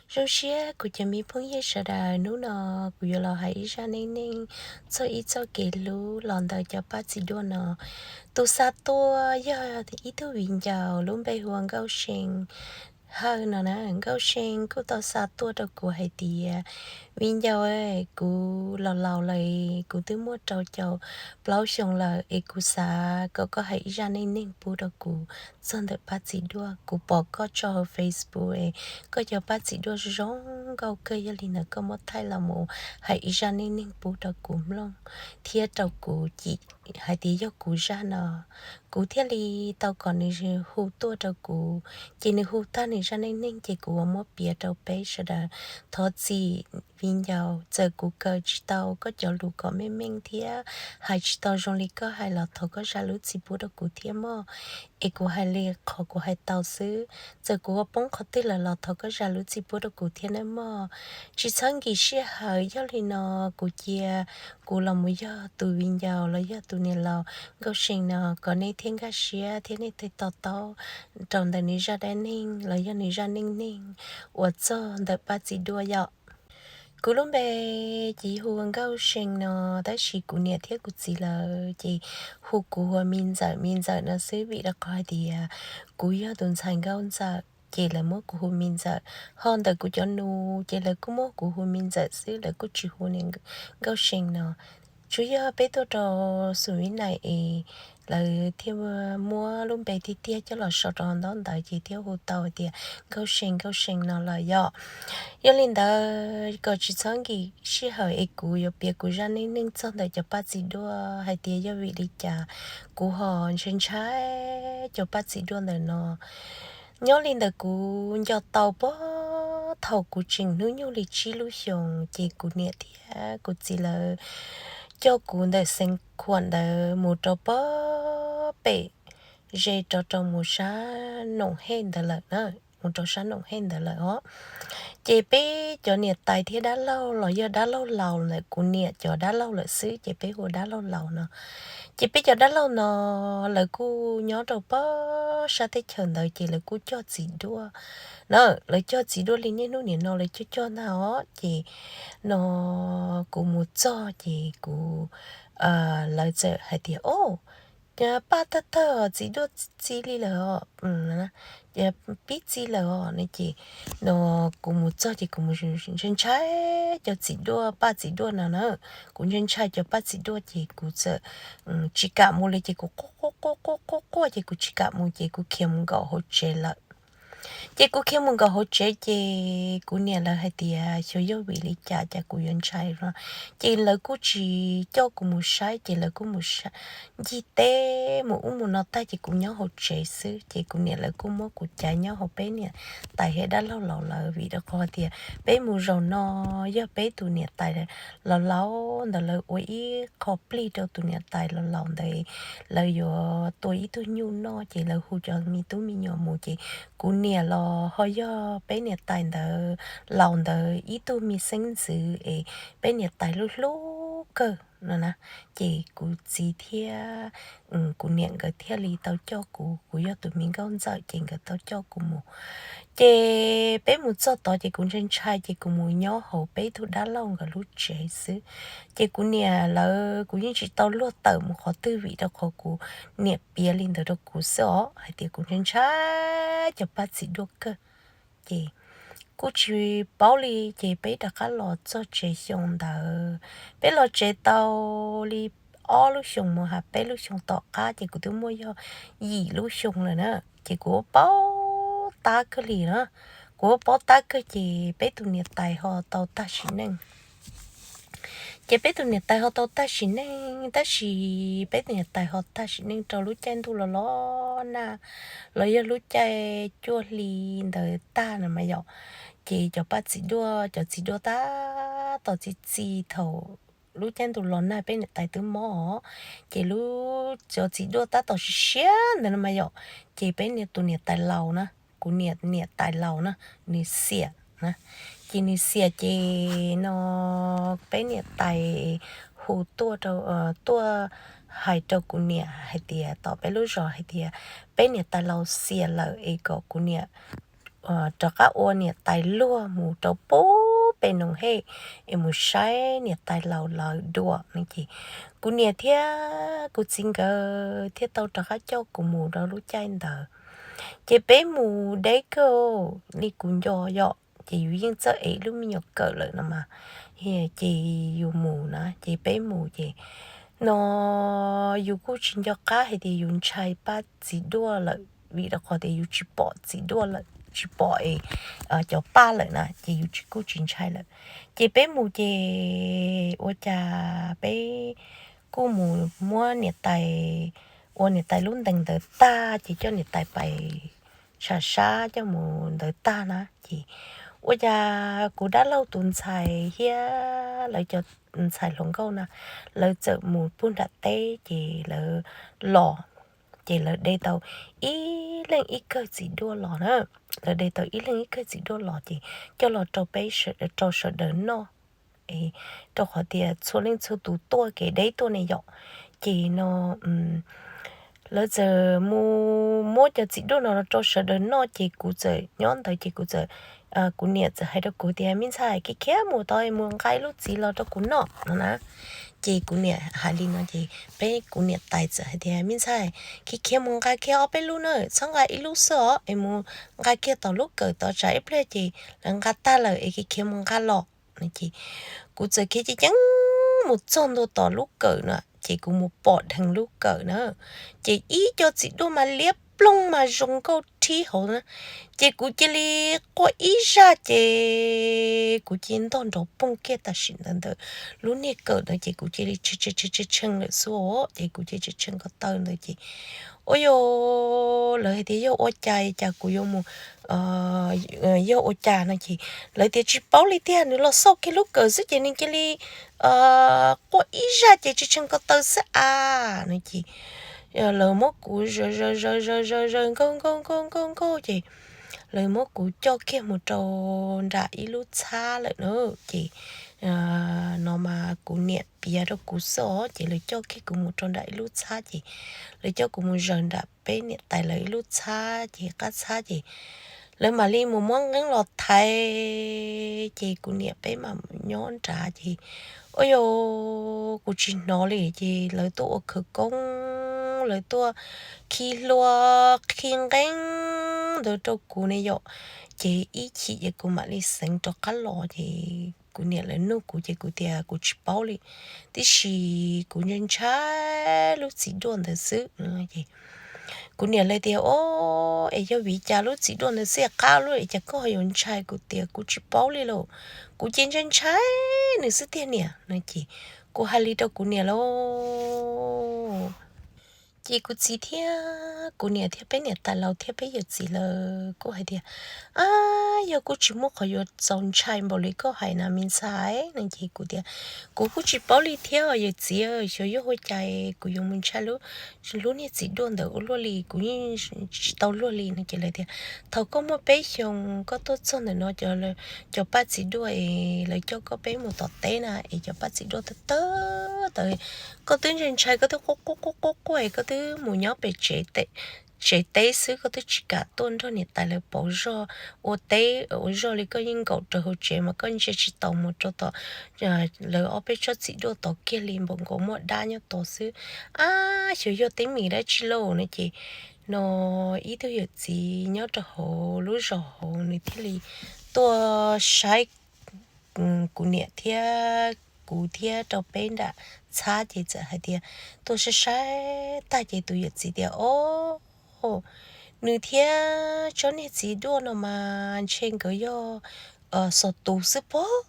Zoo siab kuv cov me phooj ywg sawv daws, hnub no kuv yuav los hais ib zaj neej neeg txog ib txoj kev hlub los ntawm cov paj txiv duaj no. Tus xa tuaj yog ib tug viv ncaus lub npe hu ua Nkauj See Hawj no na. Nkauj See kuj tau xa tuaj rau kuv hais tias, viv ncaus, kuv los laus lawm, kuv twb muaj rau caum plaub xyoos lawm es kuv xav kom koj hais ib zaj neej neeg pub rau kuv txog ntawm paj txiv duaj. Kuv pom koj tso hauv Facebook es koj cov paj txiv duaj zoo nkauj kawg, yog li ntawd koj muab thaij los mus hais ib zaj neej neeg pub rau kuv mloog thiab rau kuv cim hais tias yog kuv zaj no. Kuv thiaj li tau kom nws hu tuaj rau kuv, ces nws hu tag nws zaj neej neeg ces kuv ua muab piav rau peb sawv daws. Thov txim viv ncaus, txawm kuv kawm tsis tau koj cov lus kom meej meej thiab hais tsis tau zoo li koj hais los thov koj zam lub txim pub rau kuv thiab mog. Es kuv hais li qhov kuv hais tau xwb, txawm kuv ua poob qhov twg lawm los thov koj zam lub txim pub rau kuv thiab nawb mog. Tsis txhob nkim sij hawm, yog li no kuv cia kuv los mus yog tus viv ncaus los yog tus niam laus Nkauj See no kom nej thiaj nkag siab thiab nej thiaj to taub rau ntawm nws zaj dab neeg los yog nws zaj neej neeg uas txog ntawm paj txiv duaj yom. Kuv lub npe ces hu ua Nkauj See no, tab sis kuv niam thiab kuv txiv lawv ces hu kuv ua Me Ntxawm, Me Ntxawm no xwb, vim rau qhov hais tias kuv yog tus ntxhais nkauj ntxawm ces lawv muab kuv hu Me Ntxawm. Ho ntawm kuv cov nus ces lawv kuj muab kuv hu Me Ntxawm xwb, lawv kuj tsis hu niam Nkauj See no. Tsuas yog peb tuaj rau xum vib nais es lawv thiaj muab lub npe tiag tiag coj los sau rau ntaub ntawv ces thiaj hu tau hais tias Nkauj See, Nkauj See no lawm yom. Yog li ntawd kom tsis txhob nkim sij hawm es kuv yuav piav kuv zaj neej neeg txog ntawm cov paj txiv duaj hais tias yog vim li cas kuv ho ntshai ntshai cov paj txiv duaj ntawm no. Nyob li ntawd kuv nco tau puag thaum kuv tseem hnub nyoog li tsib lub xyoos ces kuv niam thiab kuv txiv lawv coj kuv ntawm Xeev Khuam ntawd mus rau puag pem ze rau rau mus sab Noom Hej ntawd lawm na, mus rau sab Noom Hej ntawd lawm os. Ces peb cov niam tais thiab dab laug los yog dab laug laus ntawm kuv niam cov dab laug lawm xwb ces peb hu dab laug laus no. Ces peb cov dab laug no lawv kuj nyob rau puag sab teb chaws ntawd ces lawv kuj cog txiv duaj na, lawv cog txiv duaj li niaj hnub nim no lawv cog cog ntag os. Ces no kuv mus txog ces kuv, lawv txawm hais tias, o, paj tawg tawg, txiv duaj txi li lawm os, pib txi lawm os no. Ces no kuv mus txog ces kuv mus ntshai ntshai cov txiv duaj, paj txiv duaj no na. Kuv ntshai ntshai cov paj txiv duaj ces kuv txawm tsis kam mus li ces kuv quaj quaj quaj quaj quaj ces kuv tsis kam mus ces kuv khiav mus nkaum hauv tsev lawm. Ces kuv khiav mus nkaum hauv tsev ces kuv niam lawv hais tias xyov yog vim li cas cas kuv yuav ntshai no. Ces lawv kuj tsis coj kuv mus saib ces lawv kuj mus ncig teb mus ub mus no tag ces kuv nyob hauv tsev xwb. Ces kuv niam lawv kuj muab kuv caiv nyob hauv peb niam tais thiab dab laug laus lawv vim rau qhov tias peb mus zaum no yog peb tus niam tais laus laus ntawd lawv ua ib qho plig rau tus niam tais laus laus ntawd, lawv yuav tua ib tug nyuj noj ces lawv hu cov me tub me nyuam mus ces kuv niam los ho yog peb niam tais ntawd laus ntawd ib tug me xeeb ntxwv es peb niam tais hlub hlub kawg no na. Ces kuv txiv thiab kuv niam nkawd thiaj li tau coj kuv, kuv yog tus me nkauj ntxawm ces nkawd tau coj kuv mus. Ces peb mus txog tod ces kuv ntshai ntshai ces kuv mus nyob hauv peb tug dab laug nkawd lub tsev xwb. Ces kuv niam lawv kuv yeej tsis tau luag tawm mus qhov twg vim rau qhov kuv niam piav li ntawd rau kuv xwb os, hais tias kuv ntshai ntshai cov paj txiv duaj kawg. Ces kuj tsis paub li, ces peb rov qab los txog tsev xyoo ntawd, peb los tsev tau li ob lub xyoos mus ha peb lub xyoo tom qab ces kuv twb muaj yog yim lub xyoo lawm na. Ces kuv ua paub tab kawg li na, kuv ua paub tab kawg ces peb tus niam tais ho tau tag sim neej. Ces peb tus niam tais ho tau tag sim neej, tab sis peb tus niam tais ho tag sim neej rau lub caij ntuj los los nag los yog lub caij cuaj hli ntawd tag no mas yom. Ces cov paj txiv duaj, cov txiv duaj tab tom txi txi thaum lub caij ntuj los nag peb niam tais twb mob os. Ces lub, cov txiv duaj tab tom siav siav ntawd no mas yom. Ces peb tus niam tais laus na, kuv niam niam tais laus na, nws xiam na. Ces nws xiam ces no peb niam tais hu tuaj rau, tuaj hais rau kuv niam hais tias tom peb lub zos hais tias peb niam tais laus xiam lawm es kom kuv niam rov qab ua niam tais luag mus rau pem noog hej es mus saib niam tais laus lawv dua no ces kuv niam thiab kuv txiv nkawd thiaj tau rov qab coj kuv mus rau lub caij ntawd. Ces peb mus deb kawg li kuv nco yom, ces yus yeej txawj ev lub me nyuam kawm lawm no mas, ces yus mus na ces peb mus ces no yus kuj tsis nco qab hais tias yus ntshai pab txiv duaj lawm vim rau qhov tias yus tsis pom txiv duaj lawm, tsis pom cov paj lawm na ces yus tsis kuj tsis ntshai lawm. Ces peb mus ces ua cas peb kuj mus muab niam tais, ua niam tais lub ntees ntawd tag ces coj niam tais pais tsham sab coj mus ntawd tag na ces ua cas kuv dab laug tus ntxhais thiab lawv cov ntxhais hluas nkauj na, lawv txawm mus puag nram teb ces lawv los, ces lawv de tau ib leeg ib kawm txiv duaj los na, lawv de tau ib leeg ib kawm txiv duaj los ces coj los rau peb, rau sawv daws noj, rau qhov tias txhua leej txhua tus tuaj kev deb tuaj ne yom. Ces no lawv txawm mus muab cov txiv duaj no rau sawv daws noj ces kuv txawm nyob ntawd ces kuv txawm, kuv niam txawm hais rau kuv tias me ntxhais, khiav khiav mus tod mus nqa ib lub txiv los rau kuv noj no na. Ces kuv niam hais li no ces peb kuv niam tais txawm hais tias me ntxhais, khiav khiav mus nqa kiag ob peb lub na, txhob nqa ib lub xwb os, es mus nqa kiag tom lub kawm tod tsam ib pliag ces lawv nqa tag lawm es khiav khiav mus nqa los. Ces kuv txawm khiav ceev ceev mus txog ntua tom lub kawm na ces kuv mus pom dheev lub kawm na, ces ib co txiv duaj mas liab ploog mas zoo nkauj rhib hauv na, ces kuv cia li quaj ib zaj ces kuv cia li ntog nrov poog kiag tam sim ntawd ntawm lub niag kawm ntawd ces kuv cia li tshee tshee lawm xwb os, ces kuv cia li tshee ko taw ntawd ces ua yog lawv hais tias yog ua cas cas kuv yuav mus, yog ua cas no ces lawv tias tsis paub li tiag, nws los xauj kiag lub kawm xwb ces nws cia li quaj ib zaj ces tshee tshee ko taw xwb a no ces lawv muab kuv zaws zaws zaws zaws zaws zaws nkauj nkauj nkauj nkauj nkauj ces lawv muab kuv coj kiag mus rau nram ib lub txhab lawm na. Ces no mas kuv niam piav rau kuv xwb os, ces lawv coj kiag kuv mus rau nram ib lub txhab ces lawv coj kuv mus zaws nram peb niam tais lawv ib lub txhab ces qab txhab ces lawv mam li mus muab nqeeb los thaiv ces kuv niam peb mam nyob nrad ces ua yog kuv tsis hnov li ces lawv tuaj ua khawv koob, lawv tuaj khi hlua khi nqeeb ntawd rau kuv ne yom. Ces ib chim ces kuv mam li xeev rov qab los ces kuv niam lawv nug kuv ces kuv tias kuv tsis paub li, tiam sis kuv ntshai ntshai lub txiv duaj ntawd xwb. Kuv niam lawv tias o, es yog vim cas lub txiv duaj ntawd xij qab lub es cas koj yuav ntshai? Kuv tias kuv tsis paub li lauj, kuv cia li ntshai ntshai nws xwb tiag niam no ces kuv hais li rau kuv niam lauj. Ces kuv txiv thiab kuv niam thiab peb niam tais laus thiab peb yawm txiv lawv kuj hais tias a, yog kuj tsis muaj qhov yuav txaus ntshai npaum li koj hais na me ntxhais no ces kuv tias kuv kuj tsis paub li thiab yawm txiv, xyov yog ua cas kuv yuav mus ntshai lub niag txiv duaj ntawd ua luaj li, kuv yeej tsis tau luag li no ces lawv tias thaum koj muaj peb xyoos koj tuaj txog ntawm no cov paj txiv duaj es lawv coj koj peb mus tom teb na es cov paj txiv duaj tawg tawg tawv, koj twb ntshai ntshai koj twb quaj quaj quaj quaj es koj twb mus nyob pem tsev teb xwb, koj twb tsis kam tuaj nrog niam tais lawv pauv zog ua teb ua zog li, koj yeej nkaum rau hauv tsev mas koj ntsia tsis taus mus rau tom lawv ob peb tsob txiv duaj tod kiag li, npaum nkaus muaj dab nyob tod xwb. Ab, xyov yog teeb meem dab tsi lauj no ces no ib tug yawm txiv nyob rau hauv lub zos hauv nws thiaj li tuaj saib kuv niam thiab kuv thiab rau peb nram txhab ces txawm hais tias tuaj saib saib tag ces tus yawm txiv tias o, nws thiab tsob niag txiv duaj no mas ntshe nkawd yog xos tus xwb pob.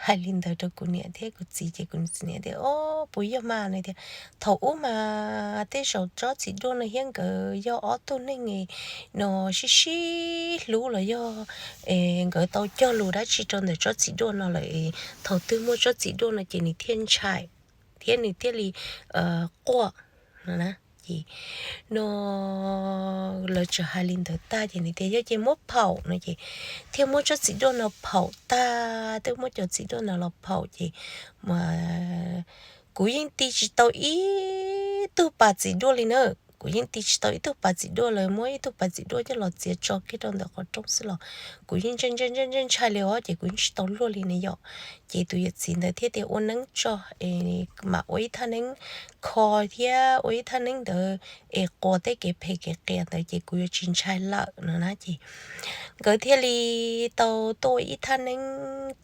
Hais li ntawd rau kuv niam thiab kuv txiv ces kuv niam tias o, puas yog mas no tias thaum ub mas tej zaum tsob txiv duaj no thiab nkawd yog ob tug neeg no sib sib hlub los yog nkawd tau cog lus dab tsi rau ntawm tsob txiv duaj no lawm, thaum twg muaj tsob txiv duaj no ces nws thiaj ntshai thiab nws thiaj li quaj no na. Ces no lawv txawm hais li ntawd tag ces nws tias yog ces muab phaum no ces thiaj muab tsob txiv duaj no phaum tag, twb muab cov txiv duaj no los phaum ces kuv yeej ti tsis tau ib tug pas txiv duaj li na. kuv yeej tig tsis tau ib tug pas txiv duaj lawm, muab ib tug pas txiv duaj coj los txiav tso kiag rau ntawm qhov rooj xwb los kuv yeej ntshai ntshai ntshai ntshai li os, ces kuv yeej tsis tau luag li ne yom. Ces tus yawm txiv ntawd thiaj tias ua neeb tso es mam ua ib thaj neeb kho thiab ua ib thaj neeb ntawd es quas tej kev phem kev qias ntawd ces kuv yuav tsis ntshai lawm no na. Ces nkawd thiaj li tau tuaj ua ib thaj neeb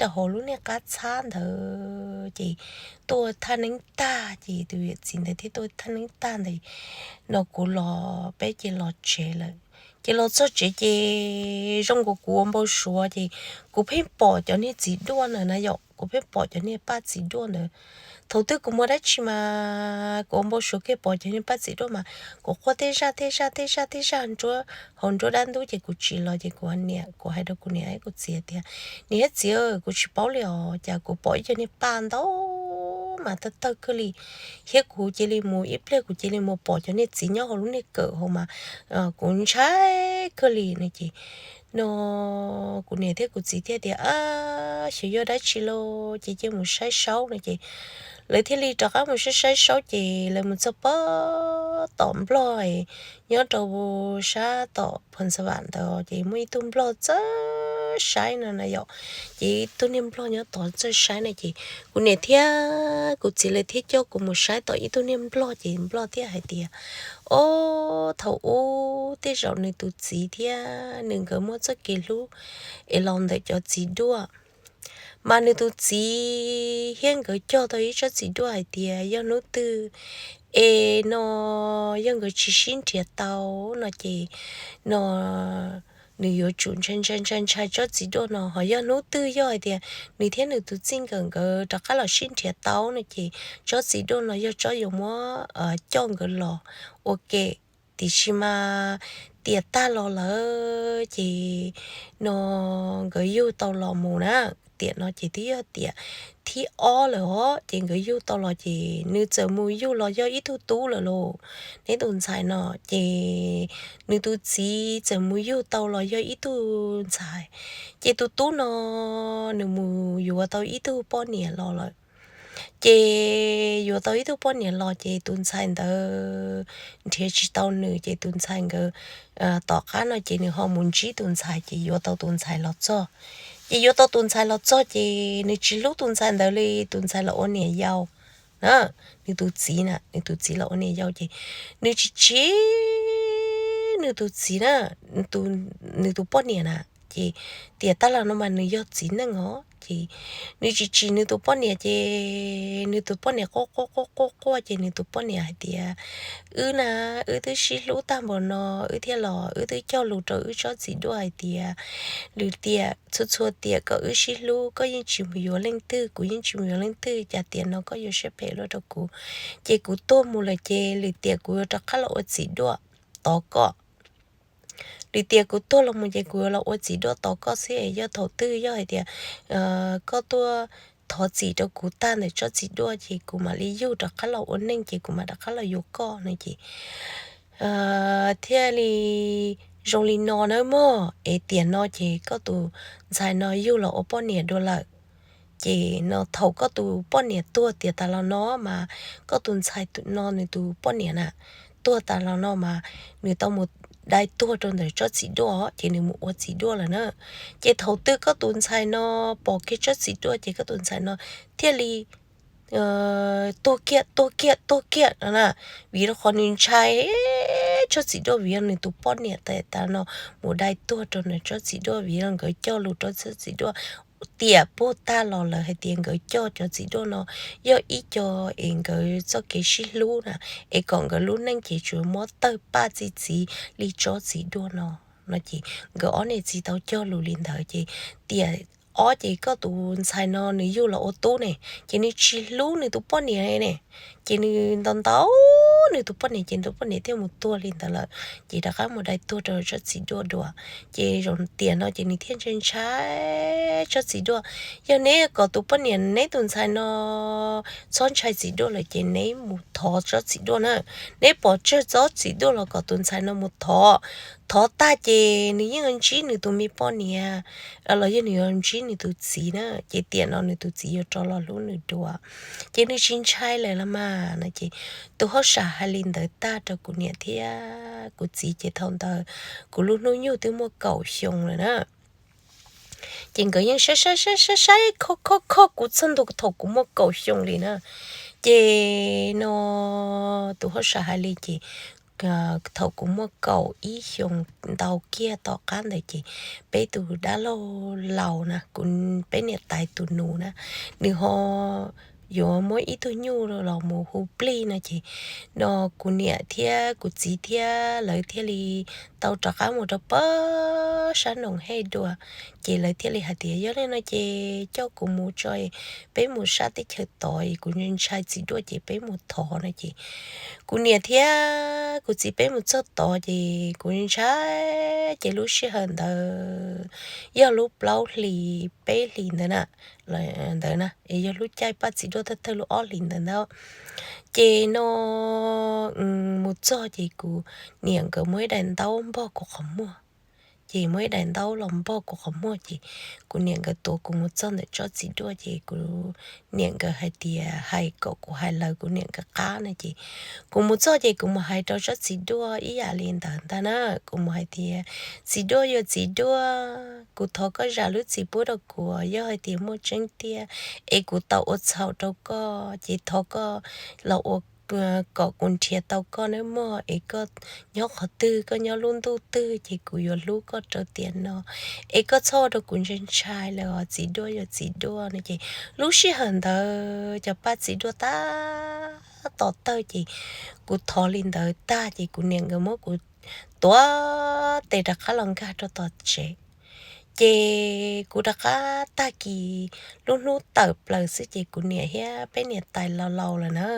rau hauv lub niag qab txhab ntawd. Ces tuaj ua thaj neeb tag ces tus yawm txiv ntawd thiaj tuaj ua thaj neeb tag ntawd no kuv los peb ces los tsev lawm. Ces los txog tsev ces zoo nkaus kuv ua npau suav ces kuv pheej pom cov niag txiv duaj ntawd na yom, kuv pheej pom cov niag paj txiv duaj ntawd. Thaum twg kuv muaj dab tsi mas kuv ua npau suav kiag pom cov niag paj txiv duaj mas kuv quaj tej zaj tej zaj tej zaj tej zaj nruab hauv nruab dab ntub ces kuv tsis los ces kuv niam, kuv hais rau kuv niam kuv txiv tias, niam thiab txiv, kuv tsis paub li os, cas kuv pom ib co niag paj ntau mas tawg tawg kawg li, thiab kuv cia li mus ib pliag kuv cia li mus pom cov niag txiv nyob hauv lub niag kawm hauv mas kuv ntshai kawg li no ces no kuv niam thiab kuv txiv thiaj tias, xyov yog dab tsi lauj, ces cia mus saib saub no ces lawv thiaj li rov qab mus saib saib saub ces lawv mus txog pem tom nplog nyob rau sab tom Phoos Xas Vam ntawd ces muaj ib tug nplog txawj saib no na yom. Ces ib tug niag nplog nyob tod txawj saib no ces kuv niam thiab kuv txiv lawv thiaj coj kuv mus saib tom ib tug niag nplog ces nplog thiaj hais tias, o, thaum ub tej zaum nws tus txiv thiab nws nkawd muaj txoj kev hlub es los ntawm cov txiv duaj. Mas nws tus txiv thiab nkawd cog tau ib tsob txiv duaj hais tias yog hnub twg es no yog nkawd tsis sib nrhiav tau no ces no nws yuav tsum ntshai ntshai ntshai ntshai tsob txiv duaj no, ho yog hnub twg yog hais tias nws thiab nws tus txij nkawm nkawd rov qab los sib nrhiav tau no ces tsob txiv duaj no yog tsob yuav muab coj nkawd los ua ke. Tiam sis mas tiam tag los lawm ces no nkawd yug tau los mus na. Tiam no ces twb yog tiam thib ob lawm os, ces nkawd yug tau los ces nws txawm mus yug los yog ib tug tub lawm lauj. Neb tus ntxhais no ces nws tus txiv txawm mus yug tau los yog ib tug ntxhais, ces tus tub no nws mus yuav tau ib tug poj niam los lawm. Ces yuav tau ib tug poj niam los ces tus ntxhais ntawd nrhiav tsis tau nws ces tus ntxhais nkawd tom qab no ces nws ho mus ntsib tus ntxhais ces yuav tau tus ntxhais los txog. Ces yuav tau tus ntxhais los txog ces nws tsis hlub tus ntxhais ntawd li, tus ntxhais los ua niam yau na. Nws tus txiv na, nws tus txiv los ua niam yau ces nws tsis tsim nws tus txiv na, nws tus poj niam na. Ces tiam tag los no mas nws yog txiv neej os, ces nws tsis tsim nws tus poj niam ces nws tus poj niam quaj quaj quaj quaj quaj ces nws tus poj niam hais tias, wb na, wb twb sib hlub tag npaum no, wb thiaj los wb twb cog lus rau wb tsob txiv duaj hais tias lwm tiam txhua txhua tiam kom wb sib hlub, koj yeej tsis mus yuav leej twg, kuv yeej tsis mus yuav leej twg, cas tiam no koj yuav siab phem luaj rau kuv. Ces kuv tuag mus lawm ces lwm tiam kuv yuav rov qab los ua txiv duaj tos koj. Lwm tiam kuv tuag los mus ces kuv yuav los ua txiv duaj tos koj xwb es yog thaum twg yog hais tias koj tuaj thov txim rau kuv tag ntawm tsob txiv duaj ces kuv mam li yug rov qab los ua neej ces kuv mam rov qab los yuav koj no ces thiaj li zoo li no nawb mog. Es tiam no ces koj tus ntxhais no yug los ua poj niam dua lawm. Ces no thaum koj tus poj niam tuag tiam tas los no mas koj tus ntxhais no nws tus poj niam na tuag tas los no mas nws tau mus dai tuag rau ntawm tsob txiv duaj ces nws mus ua txiv duaj lawm na. Ces thaum twg koj tus ntxhais no pom kiag tsob txiv duaj ces koj tus ntxhais no thiaj li tuag kiag tuag kiag tuag kiag no na. Vim rau qhov nws ntshai tsob txiv duaj vim yog nws tus poj niam tiam tas no mus dai tuag rau ntawm tsob txiv duaj vim yog nkawd cog lus rau tsob txiv duaj tiam puag tag los lawm hais tias nkawd cog cov txiv duaj no yog ib co es nkawd txoj kev sib hlub na, es kom nkawd lub neej ces tsuas muab tawg paj txi txiv li tsob txiv duaj no. No ces nkawd ob niam txiv tau cog lus li ntawd ces tiam ob ces koj tus ntxhais no nws yug los ua tub ne, ces nws tsis hlub nws tus poj niam ne, ces nws ntaus ntaus nws tus poj niam ces nws tus poj niam thiaj mus tuag li ntawd lawm. Ces rov qab mus dai tuag rau tsob txiv duaj dua. Ces zaum tiam no ces nws thiaj ntshai ntshai tsob txiv duaj. Yog neb kom tus poj niam neb tus ntxhais no txhob ntshai txiv duaj lawm ces neb mus thov tsob txiv duaj na. Neb pov tseg tsob txiv duaj los kom tus ntxhais no mus thov, thov tag ces nws yeej ntsib nws tus me poj niam los yog nws yuav ntsib nws tus txiv na, ces tiam no nws tus txiv yuav rov los hlub nws dua. Ces nws tsis ntshai lawm los mas no ces tus hauj sam hais li ntawd tag rau kuv niam thiab kuv txiv ces thaum ntawd kuv lub hnub nyoog twb muaj kaum xyoo lawm na. Ces nkawd yeej saib saib saib saib saib kho kho kho kuv txog ntua thaum kuv muaj kaum xyoo li na. Ces no tus hauj sam hais li ces thaum kuv muaj kaum ib xyoos ntau kiag tom qab ntawd ces peb tus dab laug laus na, kuv, peb niam tais tus nus na, nws ho yuav muab ib tug nyuj los mus hu plig no ces no kuv niam thiab kuv txiv thiab lawv thiaj li tau rov qab mus rau pem sab Noom Hej dua. Ces lawv thiaj li hais tias yog li no ces coj kuv mus tso, peb mus sab teb chaws tod, kuv ntshai txiv duaj ces peb mus thov no ces kuv niam thiab kuv txiv peb mus txog tod ces kuv ntshai, ces lub sij hawm ntawd yog lub plaub hlis peb hlis ntawd na, ntawd na es yog lub caij paj txiv duaj thawj thawj lub ob hlis ntawd ntag. Ces no mus txog ces kuv niam nkawd muaj ib daim ntaub npog kuv qhov muag. Ces muaj ib daim ntaub los npog kuv qhov muag ces kuv niam nkawd tuav kuv mus txog ntawm tsob txiv duaj ces kuv niam nkawd hais tias hais kom kuv hais lawv kuv niam nkawd qab no ces kuv mus txog ces kuv mus hais rau tsob txiv duaj ib yam li ntawd ntag na. Kuv mus hais tias txiv duaj yuav txiv duaj, kuv thov koj zam lub txim pub rau kuv, yog hais tias muaj tseeb tiag es kuv tau ua txhaum rau koj ces thov koj los ua kom kuv nrhiav tau koj nawb mog, es koj nyob qhov twg, koj nyob lub ntuj twg ces kuv yuav hlub koj rau tiam no, es koj txhob ua rau kuv ntshai ntshai lawm os txiv duaj yuav txiv duaj no ces lub sij hawm ntawd cov paj txiv duaj tab tom tawg ces kuv thov li ntawd tag ces kuv niam nkawd muab kuv tuav tes rov qab los nkag rau tom tsev. Ces kuv rov qab tag kis lub hnub tawm plaws xwb ces kuv niam thiab peb niam tais laus laus lawm na,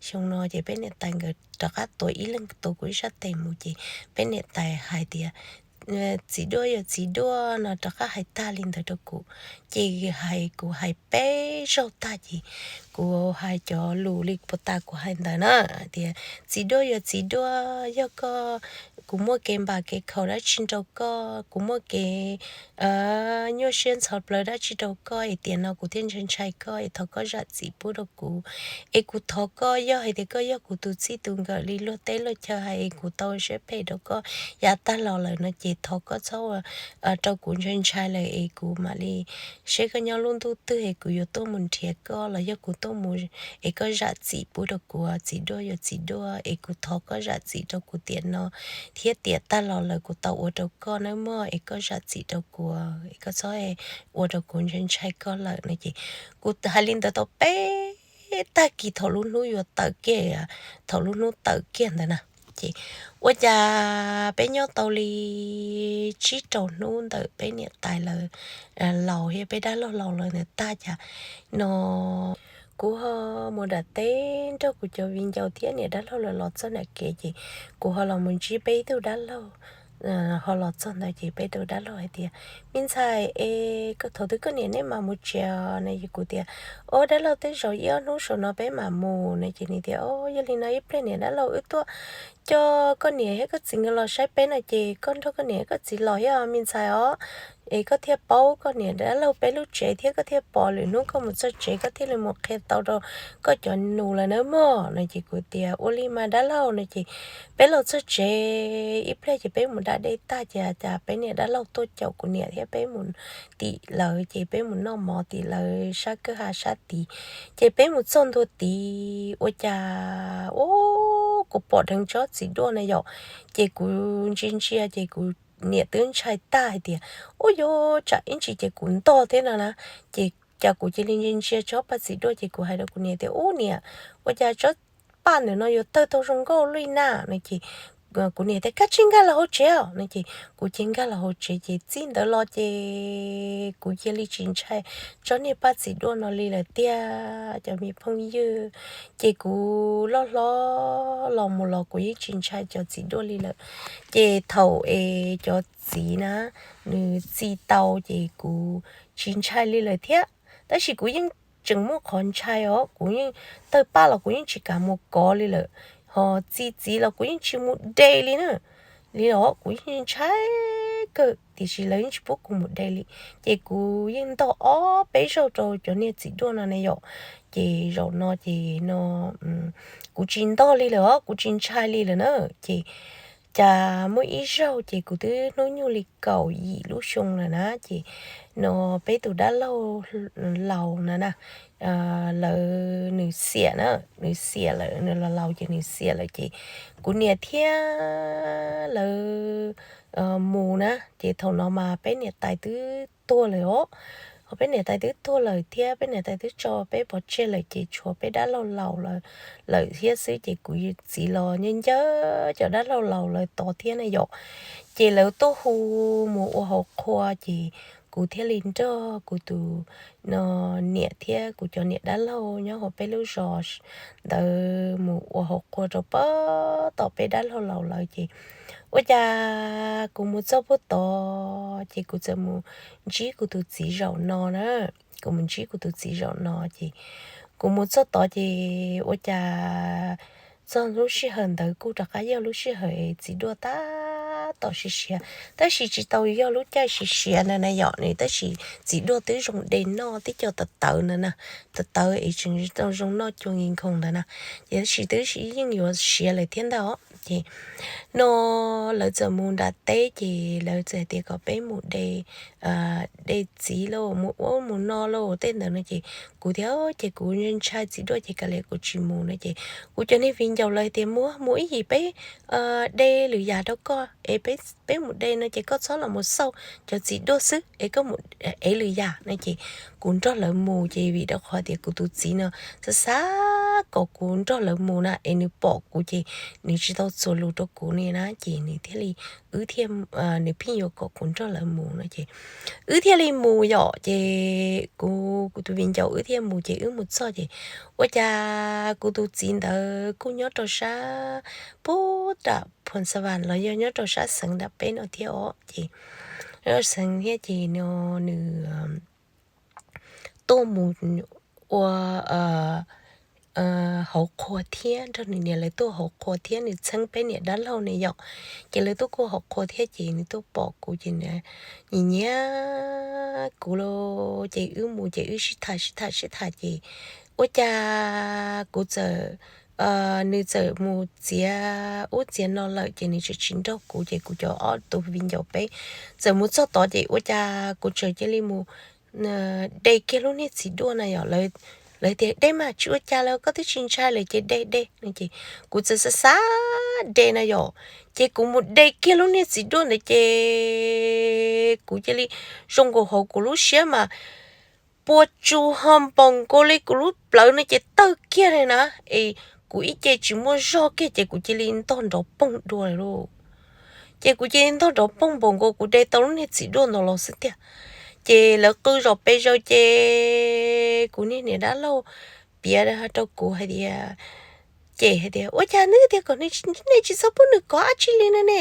xyoo no ces peb niam tais nkawd rov qab tuav ib leeg tuav kuv ib sab tes mus ces peb niam tais hais tias txiv duaj yuav txiv duaj no rov qab hais tag li ntawd rau kuv. Ces hais kuv hais peb zaug tag ces kuv hais cov lus li puas tas kuv hais ntawd na, tias txiv duaj yuav txiv duaj, yog koj, kuv muaj kev npam kev khaum dab tsi rau koj, kuv muaj kev nyuaj siab ntxhov plawv dab tsi rau koj es tiam no kuv thiaj ntshai ntshai koj es thov koj zam txim pub rau kuv. Es kuv thov koj, yog hais tias koj yog kuv tus txij tus nkawm li luag teb luag chaw hais es kuv tau siab phem rau koj yav tag los lawm no ces thov koj txhob ua rau kuv ntshai ntshai lawm es kuv mam li seb koj nyob lub ntuj twg es kuv yuav tuaj mus nrhiav koj los yog kuv tuaj mus es koj zam txim pub rau kuv, txiv duaj yuav txiv duaj es kuv thov koj zam txim rau kuv tiam no thiab tiam tag los lawm kuv tau ua rau koj nawb mog, es koj zam txim rau kuv es koj txhob ua rau kuv ntshai ntshai koj lawm no ces kuv hais li ntawd tau peb tag kis thaum lub hnub yuav tawm kiag, thaum lub hnub tawm kiag ntawd na. Ces ua cas peb nyob tau li tsib rau hnub ntawm peb niam tais lawv laus thiab peb dab laug laus lawm ntawd tag cas no kuv ho mus nram teb nrog kuv cov viv ncaus thiab niam dab laug lawv los txog nram kev ces kuv ho los mus ntsib peb ib tug dab laug ho los txog ntawd ces peb tus dab laug hais tias, me ntxhais es thaum twg koj niam neb mam mus tsev no ces kuv tias, o dab laug, tej zaum ib ob hnub saum no peb mam mus no ces nws tias, o yog li no ib pliag niam dab laug wb tuaj coj koj niam thiab koj txiv nkawd los saib peb no ces koj nrog koj niam koj txiv los thiab me ntxhais os, es koj thiaj paub koj niam dab laug peb lub tsev thiab koj thiaj pom, lwm hnub koj mus txog tsev koj thiaj li mus qhia tau rau koj cov nus lawm nawb mog no ces kuv tias, ua li mas dab laug no ces peb los txog tsev ib pliag ces peb mus da dej tag ces cas peb niam dab laug tuaj caum kuv niam thiab peb mus tim lawv ces peb mus noj mov tim lawv sab kwj ha sab tid. Ces peb mus txog ntua tid ua cas, u, kuv pom dheev tsob txiv duaj na yom, ces kuv ntsia ntsia ces kuv niam twb ntshai tag hais tias, u, yuav tsam ib ntsis ces kuv ntog thiab no na. Ces cas kuv cia li ntsia ntsia tsob paj txiv duaj ces kuv hais rau kuv niam tias, u niam, ua cas tsob paj ntawm no yuav tawg tau zoo nkauj li na no ces kuv niam tias, kab tsij nkag los hauv tsev os no ces kuv cia nkag los hauv tsev ces txij ntawd los ces kuv cia li tsis ntshai tsob niag paj txiv duaj no li lawm tiag cov me phooj ywg. Ces kuv loj hlob los mus los kuv yeej tsis ntshai cov txiv duaj li lawm. Ces thaum es cov txiv na nws txi tau ces kuv tsis ntshai li lawm thiab. Tab sis kuv yeej tseem muaj qhov ntshai os, kuv yeej tawg paj los kuv yeej tsis kam mus kov li lawm, ho txi txiv los kuv yeej tsis mus de li na. li os, kuv yeej ntshai kawg tiam sis lawv yeej tsis pub kuv mus de li. Ces kuv yeej ntog ob peb zaug rau cov niag txiv duaj no ne yom. Ces zaum no ces no kuv tsis ntog li lawm os, kuv tsis ntshai li lawm na. Ces cas muaj ib zaug ces kuv twb hnub nyoog li kaum yim lub xyoo lawm na, ces no peb tus dab laug laus na na, lawv nws xiam na, nws xiam lawm, nws laus laus ces nws xiam lawm ces kuv niam thiab lawv mus na, ces thaum no mas peb niam tais twb tuag lawm os. Ho peb niam tais twb tuag lawm thiab peb niam tais twb tso peb pov tseg lawm ces tshuav peb dab laug laus lawm thiab xwb, ces kuv txiv los nyob ncawg cov dab laug laus lawv tod thiab na yom. Ces lawv tuaj hu mus ua hauv qhua ces kuv thiaj li nrog kuv tus no niam thiab kuv cov niam dab laug nyob hauv peb lub zos ntawd mus ua hauv qhua rau pab tom peb dab laug laus lawv ces ua cas kuv mus txog puag tod ces kuv txawm mus ntsib kuv tus txiv zaum no na. Kuv mus ntsib kuv tus txiv zaum no ces kuv mus txog tod ces ua cas txog lub sij hawm ntawd kuj rov qab yog lub sij hawm txiv duaj tab tom siav siav, tab sis tsis tau yog lub caij siav siav na na yom, nws tab sis txiv duaj twb zoo de noj tib co tawv tawv na na, tawv tawv es tseem tau zoo noj cua nkis nkhoos ntawd na, ces tab sis twb yeej yuav siav lawm thiab ntag os. Ces no lawv txawm mus nram teb ces lawv txawm hais tias kom peb mus de de txiv lauj, mus ua mus no lauj tej ntawd no ces kuv thiaj ces kuv ntshai txiv duaj ces kav liam kuv tsis mus no ces kuv cov niag viv ncaus lawv tias mus mus ib yim peb de lwm yam rau koj es peb mus de no ces koj txhob los mus xauj cov txiv duaj xwb es koj mus ev lwm yam no ces kuv nrog lawv mus ces vim rau qhov tias kuv tus txiv no xav xav kom kuv nrog lawv mus na es nws pom kuv ces nws tsis tau txuas lus rau kuv li na ces nws thiaj li, wb thiaj, nws pheej yuav kom kuv nrog lawv mus no ces wb thiaj li mus yom. Ces kuv kuv tus viv ncaus wb thiaj mus ces wb mus txog ces ua cas kuv tus txiv ntawd kuj nyob rau sab puag nram Phoos Xas Vas los yog nyob rau sab xeev nram peb no thiab os. Ces nyob rau xeev thiab ces no nws tuaj mus ua hauv qhua thiab nrog nws niam lawv tuaj hauv qhua thiab nws txheeb peb niam dab laug ne yom. Ces lawv tuaj kuj hauv qhua thiab ces nws tuaj pom kuv ces nyiam nyiam kuv lauj. Ces wb mus ces wb sib tham sib tham sib tham ces ua cas kuv txawm nws txawm mus txiav ub txiav no lawm ces nws tseem tsis nrog kuv ces kuv cov ob tus viv ncaus peb txawm mus txog tod ces ua cas kuv tseem cia li mus de kiag lub niag txiv duaj na yom. Lawv tias de mas tsis ua cas lawm, koj twb tsis ntshai lawm ces de de no ces kuv txawm xav xav de na yom. Ces kuv mus de kiag lub niag txiv duaj ntawd ces kuv cia li zoo nkaus hauv kuv lub siab mas puas tsus ho npaum nkaus li kuv lub plawv no ces tawg kiag li na. Es kuv ib ce tsis muaj zog kiag ces kuv cia li ntog nrov poog dua lawm lauj. Ces kuv cia li ntog nrov poog npaum nkaus kuv de tau lub niag txiv duaj ntawd los xwb tiag. Ces lawv qw zom pes zaws ces kuv niag niam dab laug piav rau kuv hais tias, ces hais tias ua cas nws tias kom nej tsis txhob pub nws kov dab tsi li no ne,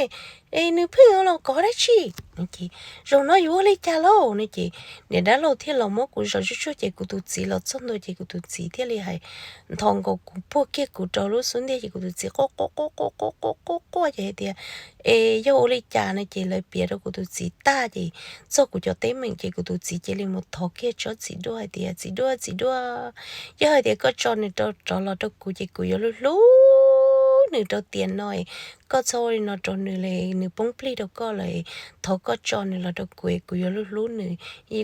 es nws pheej los kov dab tsi. Ces zaum no yuav ua li cas lauj no ces niam dab laug thiaj los muab kuv zov tsuj tsuag ces kuv tus txiv los txog ntua ces kuv tus txiv thiaj li hais ntho nkaus kuv puag kiag kuv rau lub xub ntiag ces kuv tus txiv quaj quaj quaj quaj quaj quaj quaj quaj ces hais tias es yog ua li cas no ces lawv piav rau kuv tus txiv tag ces txog kuv cov teeb meem ces kuv tus txiv cia li mus thov kiag tsob txiv duaj hais tias txiv duaj txiv duaj, yog hais tias koj tso nws rov los rau kuv ces kuv yuav hlub hlub nws rau tiam no. Koj txhob ua li no rau nws li, nws poob plig rau koj lawm. Thov koj tso nws los rau kuv, kuv yuav hlub hlub nws,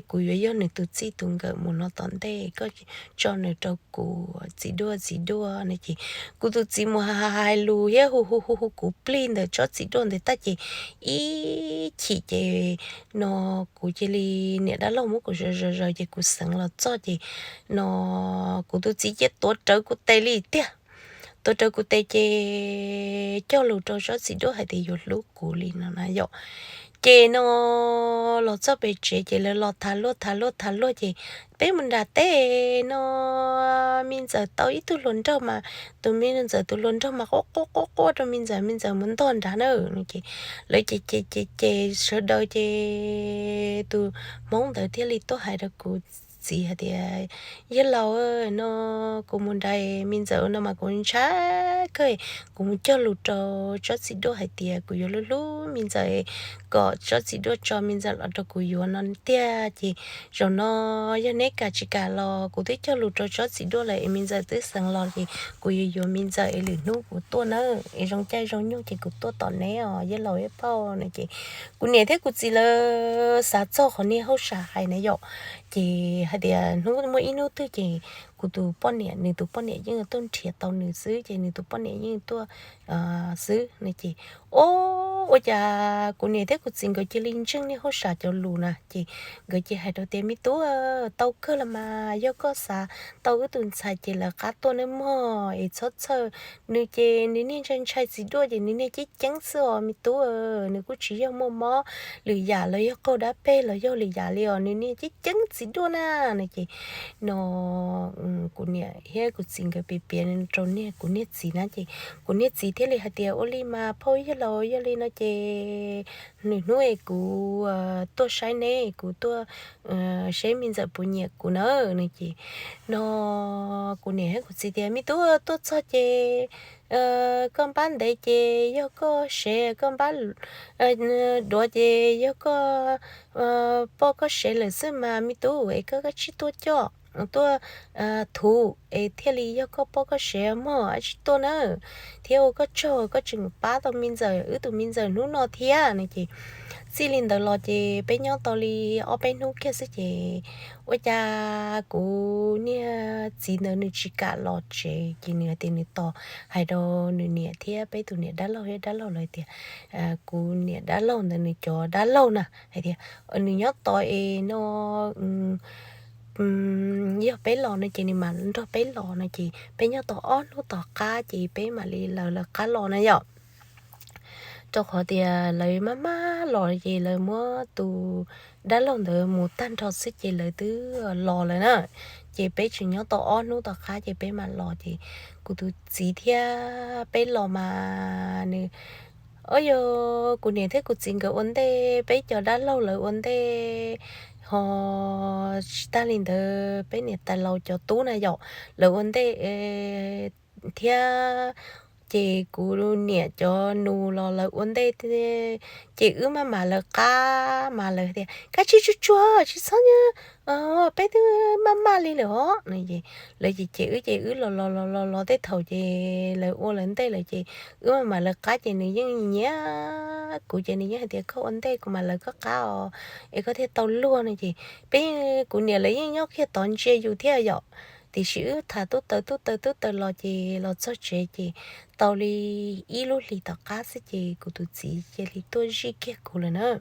kuv yuav yog nws tus txij tus nkawm mus no tom ntej. Koj tso nws rau kuv txiv duaj txiv duaj no ces kuv tus txiv mus hais lus thiab hu hu hu hu kuv plig ntawm tsob txiv duaj ntawd tag ces ib chim ces no kuv cia li, niam dab laug muab kuv zaws zaws zaws ces kuv xeev los txog ces no kuv tus txiv cia tuav rawv kuv tes li tiag. Tuav rawv kuv tes ces cog lus rau tsob txiv duaj hais tias yuav hlub kuv li no na yom. Ces no los txog pem tsev ces lawv los tham luag tham luag tham luag ces peb mus nram teb no, me ntxawm tau ib tug hluas nraug mas, tus me ntxawm tus hluas nraug mas quaj quaj quaj quaj rau me ntxawm, me ntxawm mus ntog nrad na. Lawv ces ces ces ces sawv daws ces tus hmoob ntawd thiaj li tuaj hais rau kuv txiv hais tias, Yawg laus, no kuv mus nrhiav me ntxawm no mas kuv ntshai kawg, kuv mus cog lus rau tsob txiv duaj hais tias kuv yuav hlub hlub me ntxawm, kom tsob txiv duaj tso me ntxawm los rau kuv yuav no tiag. Ces zaum no yog neb kam tsis kam los kuv twb cog lus rau tsob txiv duaj lawm es me ntxawm twb xeev los ces kuv yuav yuav me ntxawm es lwm hnub kuv tuaj na, es zoo caij zoo nyoog ces kuv tuaj tom neb os yawg laus thiab phauj no. Ces kuv niam thiab kuv txiv lawv xav txog qhov niag hauj sam hais na yom, ces hais tias hnub muaj ib hnub twg ces kuv tus poj niam, nws tus poj niam yeej tuaj nrhiav tau nws xwb, ces nws tus poj niam yeej tuaj xwb no. Ces o, ua cas kuv niam thiab kuv txiv nkawd cia li ntseeg niag hauj sam cov lus na, ces nkawd cia hais rau tias, Me tub, tau kawg los mas, yog koj xav tau wb tus ntxhais ces lawv qab tuaj nawb mog, es txhob txhawj. Nws ces nws niag ntshai ntshai txiv duaj ces nws niag ceeb ceeb xwb os me tub, nws kuj tsis yog muaj mob lwm yam los yog qaug dab peg los yog lwm yam li os, nws niag ceeb ceeb txiv duaj na no. Ces no kuv niam thiab kuv txiv nkawd piav piav rau niag kuv niag txiv na, ces kuv niag txiv thiaj li hais tias, Ua li mas phauj yawg laus, yog li no ces lwm hnub es kuv tuaj saib neb, kuv tuaj saib me ntxawm puas nyiam kuv na no. Ces no kuv niam thiab kuv txiv tias, Me tub, tuaj txog ces koj npab ntev ces yog koj sev, koj npab duav ces yog koj poj koj sev lawm xwb mas me tub, es koj koj tsij tuaj coj, tuaj thuv es thiaj li yog koj poj koj sev mog, tsij tuaj na, thiab ua koj tsaug koj tseem pab tau me ntxawm, wb tus me ntxawm hnub no thiab no. Ces txij li ntawd los ces peb nyob tau li ob peb hnub kiag xwb ces ua cas kuv niag txiv ntawd nws tsis kam los tsev, ces nws hais tias nws tos hais rau nws niam thiab peb tus niam dab laug thiab dab laug lawv tias, kuv niam dab laug ntawd nws cov dab laug na hais tias nws nyob tod es no yog peb los no ces nws mam nrog peb los no, ces peb nyob tau ob hnub tom qab ces peb mam li lawv lawv qab los na yom. Rau qhov tias lawv maj maj los ces lawv muab tus dab laug ntawd mus tag nrho xwb ces lawv twb los lawm na. Ces peb tseem nyob tau ob hnub tom qab ces peb mam los ces kuv tus txiv thiab peb los mas nws, o yog kuv niam thiab kuv txiv nkawd ua ntej, peb cov dab laug lawv ua ntej, ho tsis tag li ntawd peb niam tais laus cov tub na yom, lawv ua ntej thiab, ces kuv niam cov nus los lawv ua ntej, ces wb maj mam lawv qab mas lawv tias, Kav tsij tsuag tsuag, tsis txhob, peb twb maj maj li lawm os no. Lawv ces ces wb ces wb los los los los los tej thaum ces lawv ua lawv ntej lawm ces wb maj mam lawv qab ces nws yeej nyiam kuv ces nws yeej hais tias, Koj ua ntej kuv mam lawv koj qab os, es koj thiaj tau luag no. Ces peb, kuv niam lawv yeej nyob kiag tod ntsia yus thiab yom. Tiam sis wb tham tub taws tub taws tub taws los ces los txog tsev ces tau li ib lub hlis tom qab xwb ces kuv tus txiv cia li tuaj zij kiag kuv lawm na.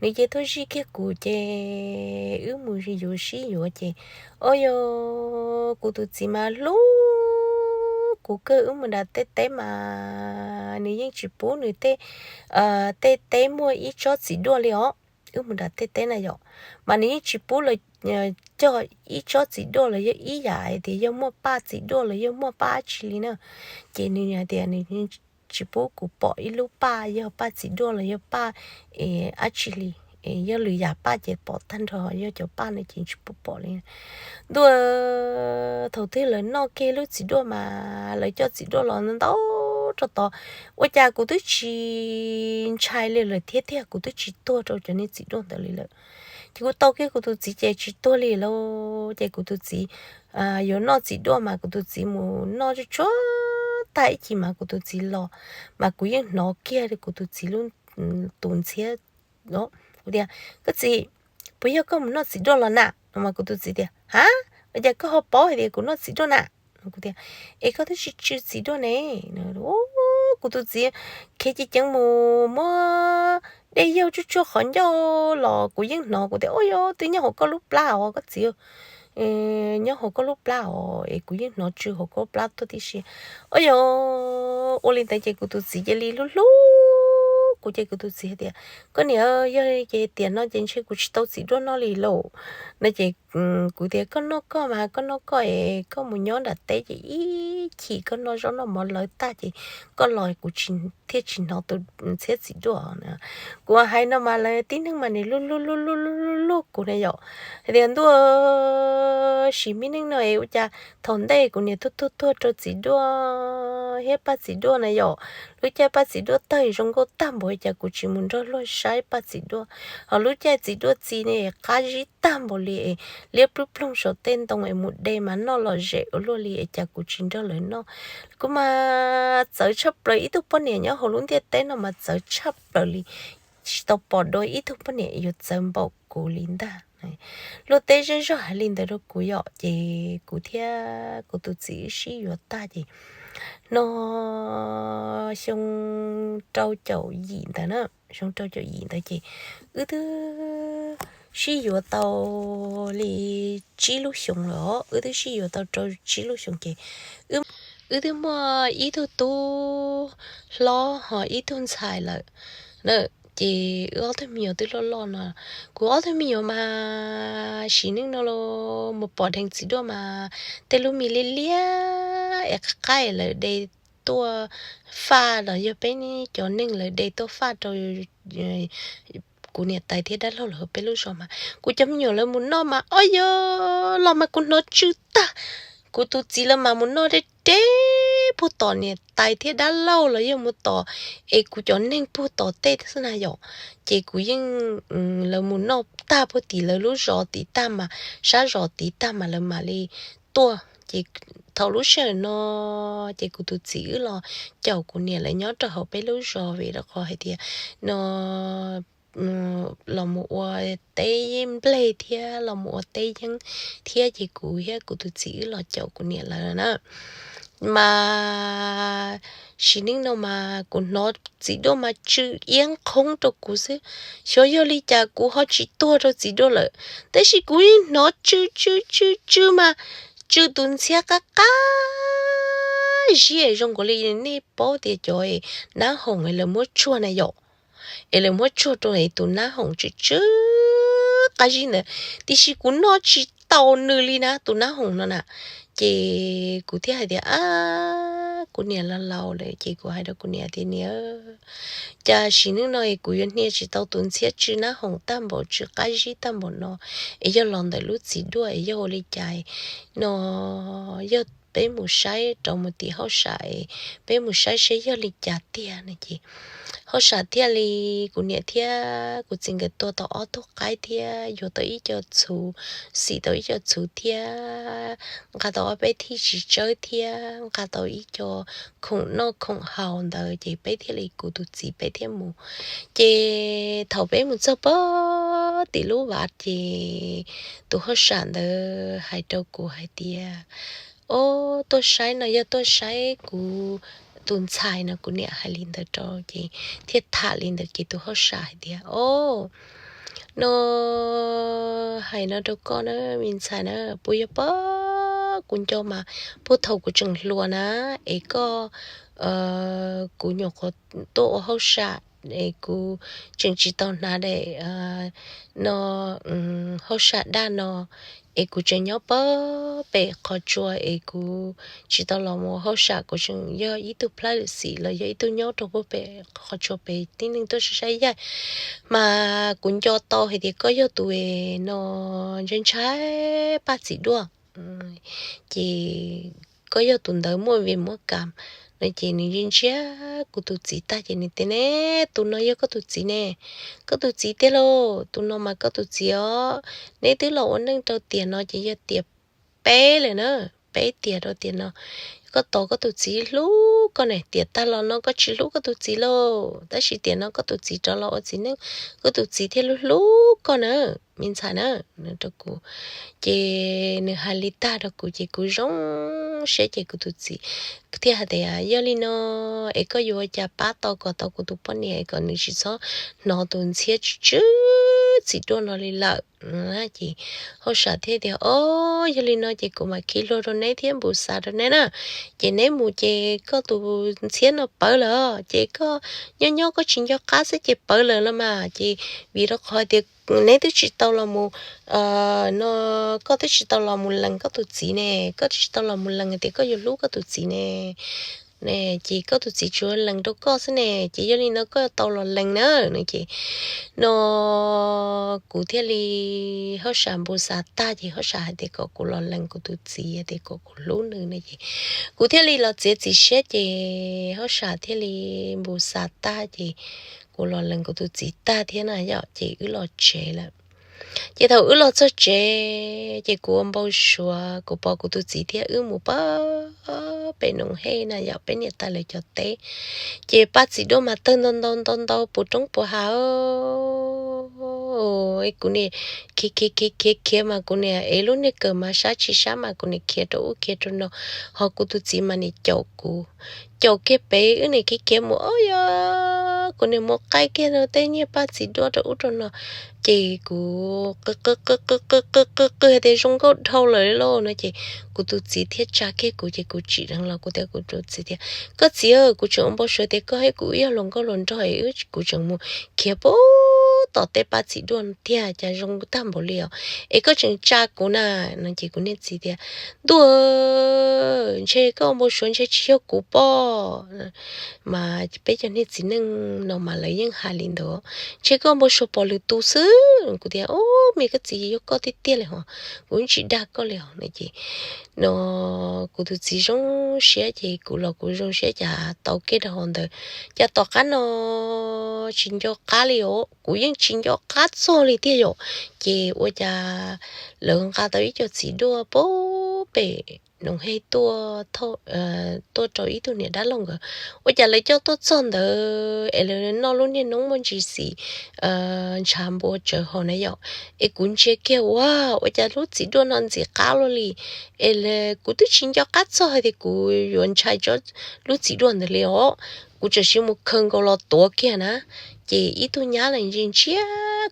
Nws cia tuaj zij kiag kuv ces wb mus yuav sib yuav ces, o yog kuv tus txiv mas hlub kuv kawg, wb mus nram tej teb mas nws yeej tsis pub nws tej, tej teb muaj ib tsob txiv duaj li os. Wb mus nram tej teb na yom, mas nws yeej tsis pub lawv cog ib tsob txiv duaj los yog ib yam hais tias yog muaj paj txiv duaj los yog muaj paj dab tsi li na. Ces nws hais tias nws tsis pub kuv pom ib lub paj yog paj txiv duaj los yog paj dab tsi li, yog lwm yam paj ces pom tag nrho, yog cov paj no ces tsis pub pom li. Ntuj, thaum twg lawv noj kiag lub txiv duaj mas lawv coj txiv duaj los ntau rau tod, ua cas kuv twb tsis ntshai li lawm thiab tiag, kuv twb tsis tuag rau cov niag txiv duaj ntawd li lawm. Ces kuv tau kiag kuv tus txiv ces tsis tuag li lauj. Ces kuv tus txiv yuav noj txiv duaj mas kuv tus txiv mus noj tsuag tsuag tag ib chim mas kuv tus txiv los, mas kuv yeej hnov kiag kuv tus txiv lub tus ntxhiab. Kuv tias, Koj txiv, puas yog koj mus noj txiv duaj los na? No mas kuv tus txiv tias, Ha, ua cas koj ho paub hais tias kuv noj txiv duaj na? Kuv tias, Es koj twb tsis tsw txiv duaj ne? Kuv tus txiv khiav ceev ceev mus muab dej yaug tsuag tsuag qhov ncauj los kuv yeej hnov, kuv tias, Ua yog twb nyob hauv koj lub plab os koj txiv, nyob hauv koj lub plab os, es kuv yeej hnov tsw hauv koj plab tuaj tib si. Ua yog ua li ntawd ces kuv tus txiv cia li hlub hlub kuv ces kuv tus txiv hais tias, koj niam, yog ces tiam no ces ntshe kuv tsis tau txim duaj noj li lauj. No ces kuv tias, koj noj koj mas, koj noj koj es koj mus nyob nram teb ces ib chim koj noj zaub noj mov lawv tag ces koj los kuv thiaj tsis hnov tus ntxhiab txim duaj na. Kuv hais no mas lawv tib neeg mas nws luj luj luj luj luj luj kuv na yom. Hais tias ntuj, sim me neej no es ua cas thaum ntej kuv niam tuag tuag tuag rau txiv duaj thiab paj txiv duaj na yom, lub caij paj txiv duaj tawg zoo nkauj tag npaum cas kuv tsis mus nrog luag saib paj txiv duaj, ho lub caij txiv duaj txi ne qab zib tag npaum li es liab plub ploog saum tej ntoo es mus de mas noj lom zem ua luaj li es cas kuv tsis nrog lawv noj. Kuv mas txawv tshaj plaws, ib tug poj niam nyob hauv lub ntiaj teb no mas txawv tshaj plaws li, tsis tau pom dua ib tug poj niam yuav txawv npaum kuv li ntag. Luag teb zej zog hais li ntawd rau kuv yom, ces kuv thiab kuv tus txiv wb sib yuav tag ces no xyoo rau caum yim ntawd na, xyoo rau caum yim ntawd ces wb twb sib yuav tau li tsib lub xyoos lawm os, wb twb sib yuav tau rau tsib lub xyoos ces wb twb muaj ib tug tub hlob ho ib tug ntxhais lawm na. Ces wb ob tug me nyuam twb loj loj no, kuv ob tug me nyuam mas sim neej no los mus pom dheev txiv duaj mas tej lub mis liab liab es qab qab es lawv de tuaj faj los yog peb cov neeg lawv de tuaj faj rau kuv niam tais thiab dab laug lawv peb lub zos mas kuv cov me nyuam lawv mus noj mas o yog los mas kuv hnov tsw tag. Kuv tus txiv lawv mas mus noj deb deb puag tom niam tais thiab dab laug los yog mus tom es kuv cov neeg puag tom tej xwb na yom. Ces kuv yeej, lawv mus noj tag puag tim lawv lub zos tid tag mas, sab zos tid tag mas lawv mam li tuaj ces thaum lub sij hawm no ces kuv tus txiv wb los caum kuv niam lawv nyob rau hauv peb lub zos vim rau qhov hais tias no los mus ua teb nplej thiab los mus ua teb yeeb thiab ces kuv thiab kuv tus txiv wb los caum kuv niam lawv na. Mas sim neej no mas kuv hnov txiv duaj mas tsw iab qhoob rau kuv xwb. Xyov yog li cas kuv ho tsis tuag rau txiv duaj lawm, tab sis kuv yeej hnov tsw tsw tsw tsw mas tsw tus ntxhiab qab qab zib zoo nkaus li nej paub tias cov nab hoom lawv muab tsuag na yom, es lawv muab tsuag rau tus nab hoom tsw tsw qab zib ntawd, tiam sis kuv noj tsis tau nws li na tus nab hoom no na. Ces kuv thiaj hais tias, a, kuv niam laus laus lawm ces kuv hais rau kuv niam tias, niam, cas sim neej no es kuv yuav hnia tsis tau tus ntxhiab tsw nab hoom tag npaum tsw qab zib tag npaum no, es yog los ntawm lub txiv duaj es yog ua li cas no, yog peb mus saib rau mus tim hauj sam es peb mus saib saib yog li cas tiag no ces hauj sam thiaj li, kuv niam thiab kuv txiv nkawd tua tau ob tug qaib thiab yuav tau ib co txhuv, xim tau ib co txhuv thiab nqa tau ob peb thij txiv tsawb thiab nqa tau ib co khoom noj khoom haus ntawd ces peb thiaj li kuv tus txiv peb thiaj mus. Ces thaum peb mus txog pem tim lub vaj ces tus hauj sam ntawd hais rau kuv hais tias, o, tuaj saib no yog tuaj saib kuv tus ntxhais no, kuv niam hais li ntawd rau ces thiaj tham li ntawd ces tus hauj sam hais tias, o, no hais no rau koj na me ntxhais na, puas yog pab kuv nco mas puag thaum kuv tseem hluas na, es koj, kuv nyuam qhuav tuaj ua hauj sam es kuv tseem tsis tau hnav daim no hauj sam daj no, es kuv tseem nyob pab pem qhov tsua es kuv tsis tau los mus ua hauj sam, kuv tseem yog ib tug plab lwm xim los yog ib tug nyob rau pab pem qhov tsua pem tib neeg tuaj saib saib yaig, mas kuv nco tau hais tias koj yog tus no ntshai ntshai paj txiv duaj, ces koj yog tus ntawd muaj vim muaj kam no ces nws ntsia ntsia kuv tus txiv tag ces nws tias, ne, tus no yog koj tus txiv ne, koj tus txiv tiag lauj, tus no mas koj tus txiv os, neb twb los ua neej rau tiam no ces yog tiam peb lawm na, peb tiam rau tiam no, koj tos koj tus txiv hlub koj ne, tiam tag los no koj tsis hlub koj tus txiv lauj, tab sis tiam no koj tus txiv rov los ua txiv neej, koj tus txiv thiaj hlub hlub koj na, me ntxhais na, rau kuv. Ces nws hais li tag rau kuv ces kuv zoo siab ces kuv tus txiv thiaj hais tias, yog li no es koj yuav ua cas pab tau kom tau kuv tus poj niam es kom nws tsis txhob hnov tus ntxhiab tsw tsw txim duaj no li lawm. Ces hauj sam thiaj tias, O, yog li no ces kuv mam khi hlua rau neb thiab npus xav rau neb na. Ces neb mus ces koj tus ntxhiab no pawv lawm, ces koj nyob nyob koj tsis nco qab xwb ces pawv lawm los mas. Ces vim rau qhov tias neb twb tsis tau los mus, no, koj twb tsis tau los mus lees koj tus txiv ne, koj twb tsis tau los mus lees tias koj yuav hlub koj tus txiv ne, ces koj tus txiv tsuas lees rau koj xwb ne, ces yog li no koj tau los lees na. No ces, no, kuv thiaj li, hauj sam npus xav tag ces hauj sam hais tias kom kuv los lees kuv tus txiv tias kom kuv hlub nws ne. Ces kuv thiaj li los txiav txim siab ces hauj sam thiaj li npus xav tag ces kuv los lees kuv tus txiv tag thiab na yom, ces wb los tsev lawm. Ces thaum wb los txog tsev ces kuv ua npau suav kuv pom kuv tus txiv thiab wb mus pem Noov Hej na yom, peb niam tais lawv cov teb. Ces paj txim duaj mas tawg ntau ntau ntau ntau puv roob puv hav. Kuv niam khiav khiav khiav khiav khiav mas kuv niam ev lub niag kawm mas sab tsis sab mas kuv niam khiav rau ub khiav rau no, ho kuv tus txiv mas niam caum kuv, caum kiag pem wb niam khiav khiav mus ob yog kuv niam mus qaij kiag rau tej niag paj txim duaj rau ub rau no. Ces kuv qw qw qw qw qw qw qw qw tias zoo nkauj dhau lawm lauj no ces kuv tus txiv thiaj tsa kiag kuv ces kuv tsim dheev los kuv tias kuv tus txiv tias, Koj txiv, kuv tseem ua npau suav tias koj thiab kuv wb yog hluas nkauj hluas nraug es kuv tseem mus khiav puag tom tej paj txim duaj tiag cas zoo tag npaum li os, es koj tseem tsa kuv na. No ces kuv niag txiv tias, Ntuj, ntshe koj ua npau suav ntshe tsis yog kuv pob. Mas peb cov niag txiv neej no mas lawv yeej hais li ntawd, Ntshe koj ua npau suav pom lwm tus xwb. Kuv tias, Ub, me koj txiv, yog koj tiag tiag li hos, kuv tsis dag koj li os no ces, no, kuv tus txiv zoo siab ces kuv los kuv zoo siab cas tau kiag rau hauv ntawd. Cas tom qab no tsis nco qab li os, kuv yeej tsis nco qab txog li tiag yom. Ces ua cas lawv nqa tau ib co txiv duaj puag pem Noov Hej tuaj, tuaj rau ib tug niam dab laug nkawd. Ua cas lawv coj tuaj txog ntawd es lawv noj lub niag noob muaj ntsis xim ntshav npua tsawv hos na yom. Es kuv ntsia kiag ua, ua cas lub txiv duaj no ntxim qab luaj li, es kuv twb tsis nco qab txog hais tias kuv yuav ntshai tsob lub txiv duaj ntawd li os. Kuv txawm sim mus khaws nkaus los tuav kiag na, ces ib tug nyab lawm ntsia ntsia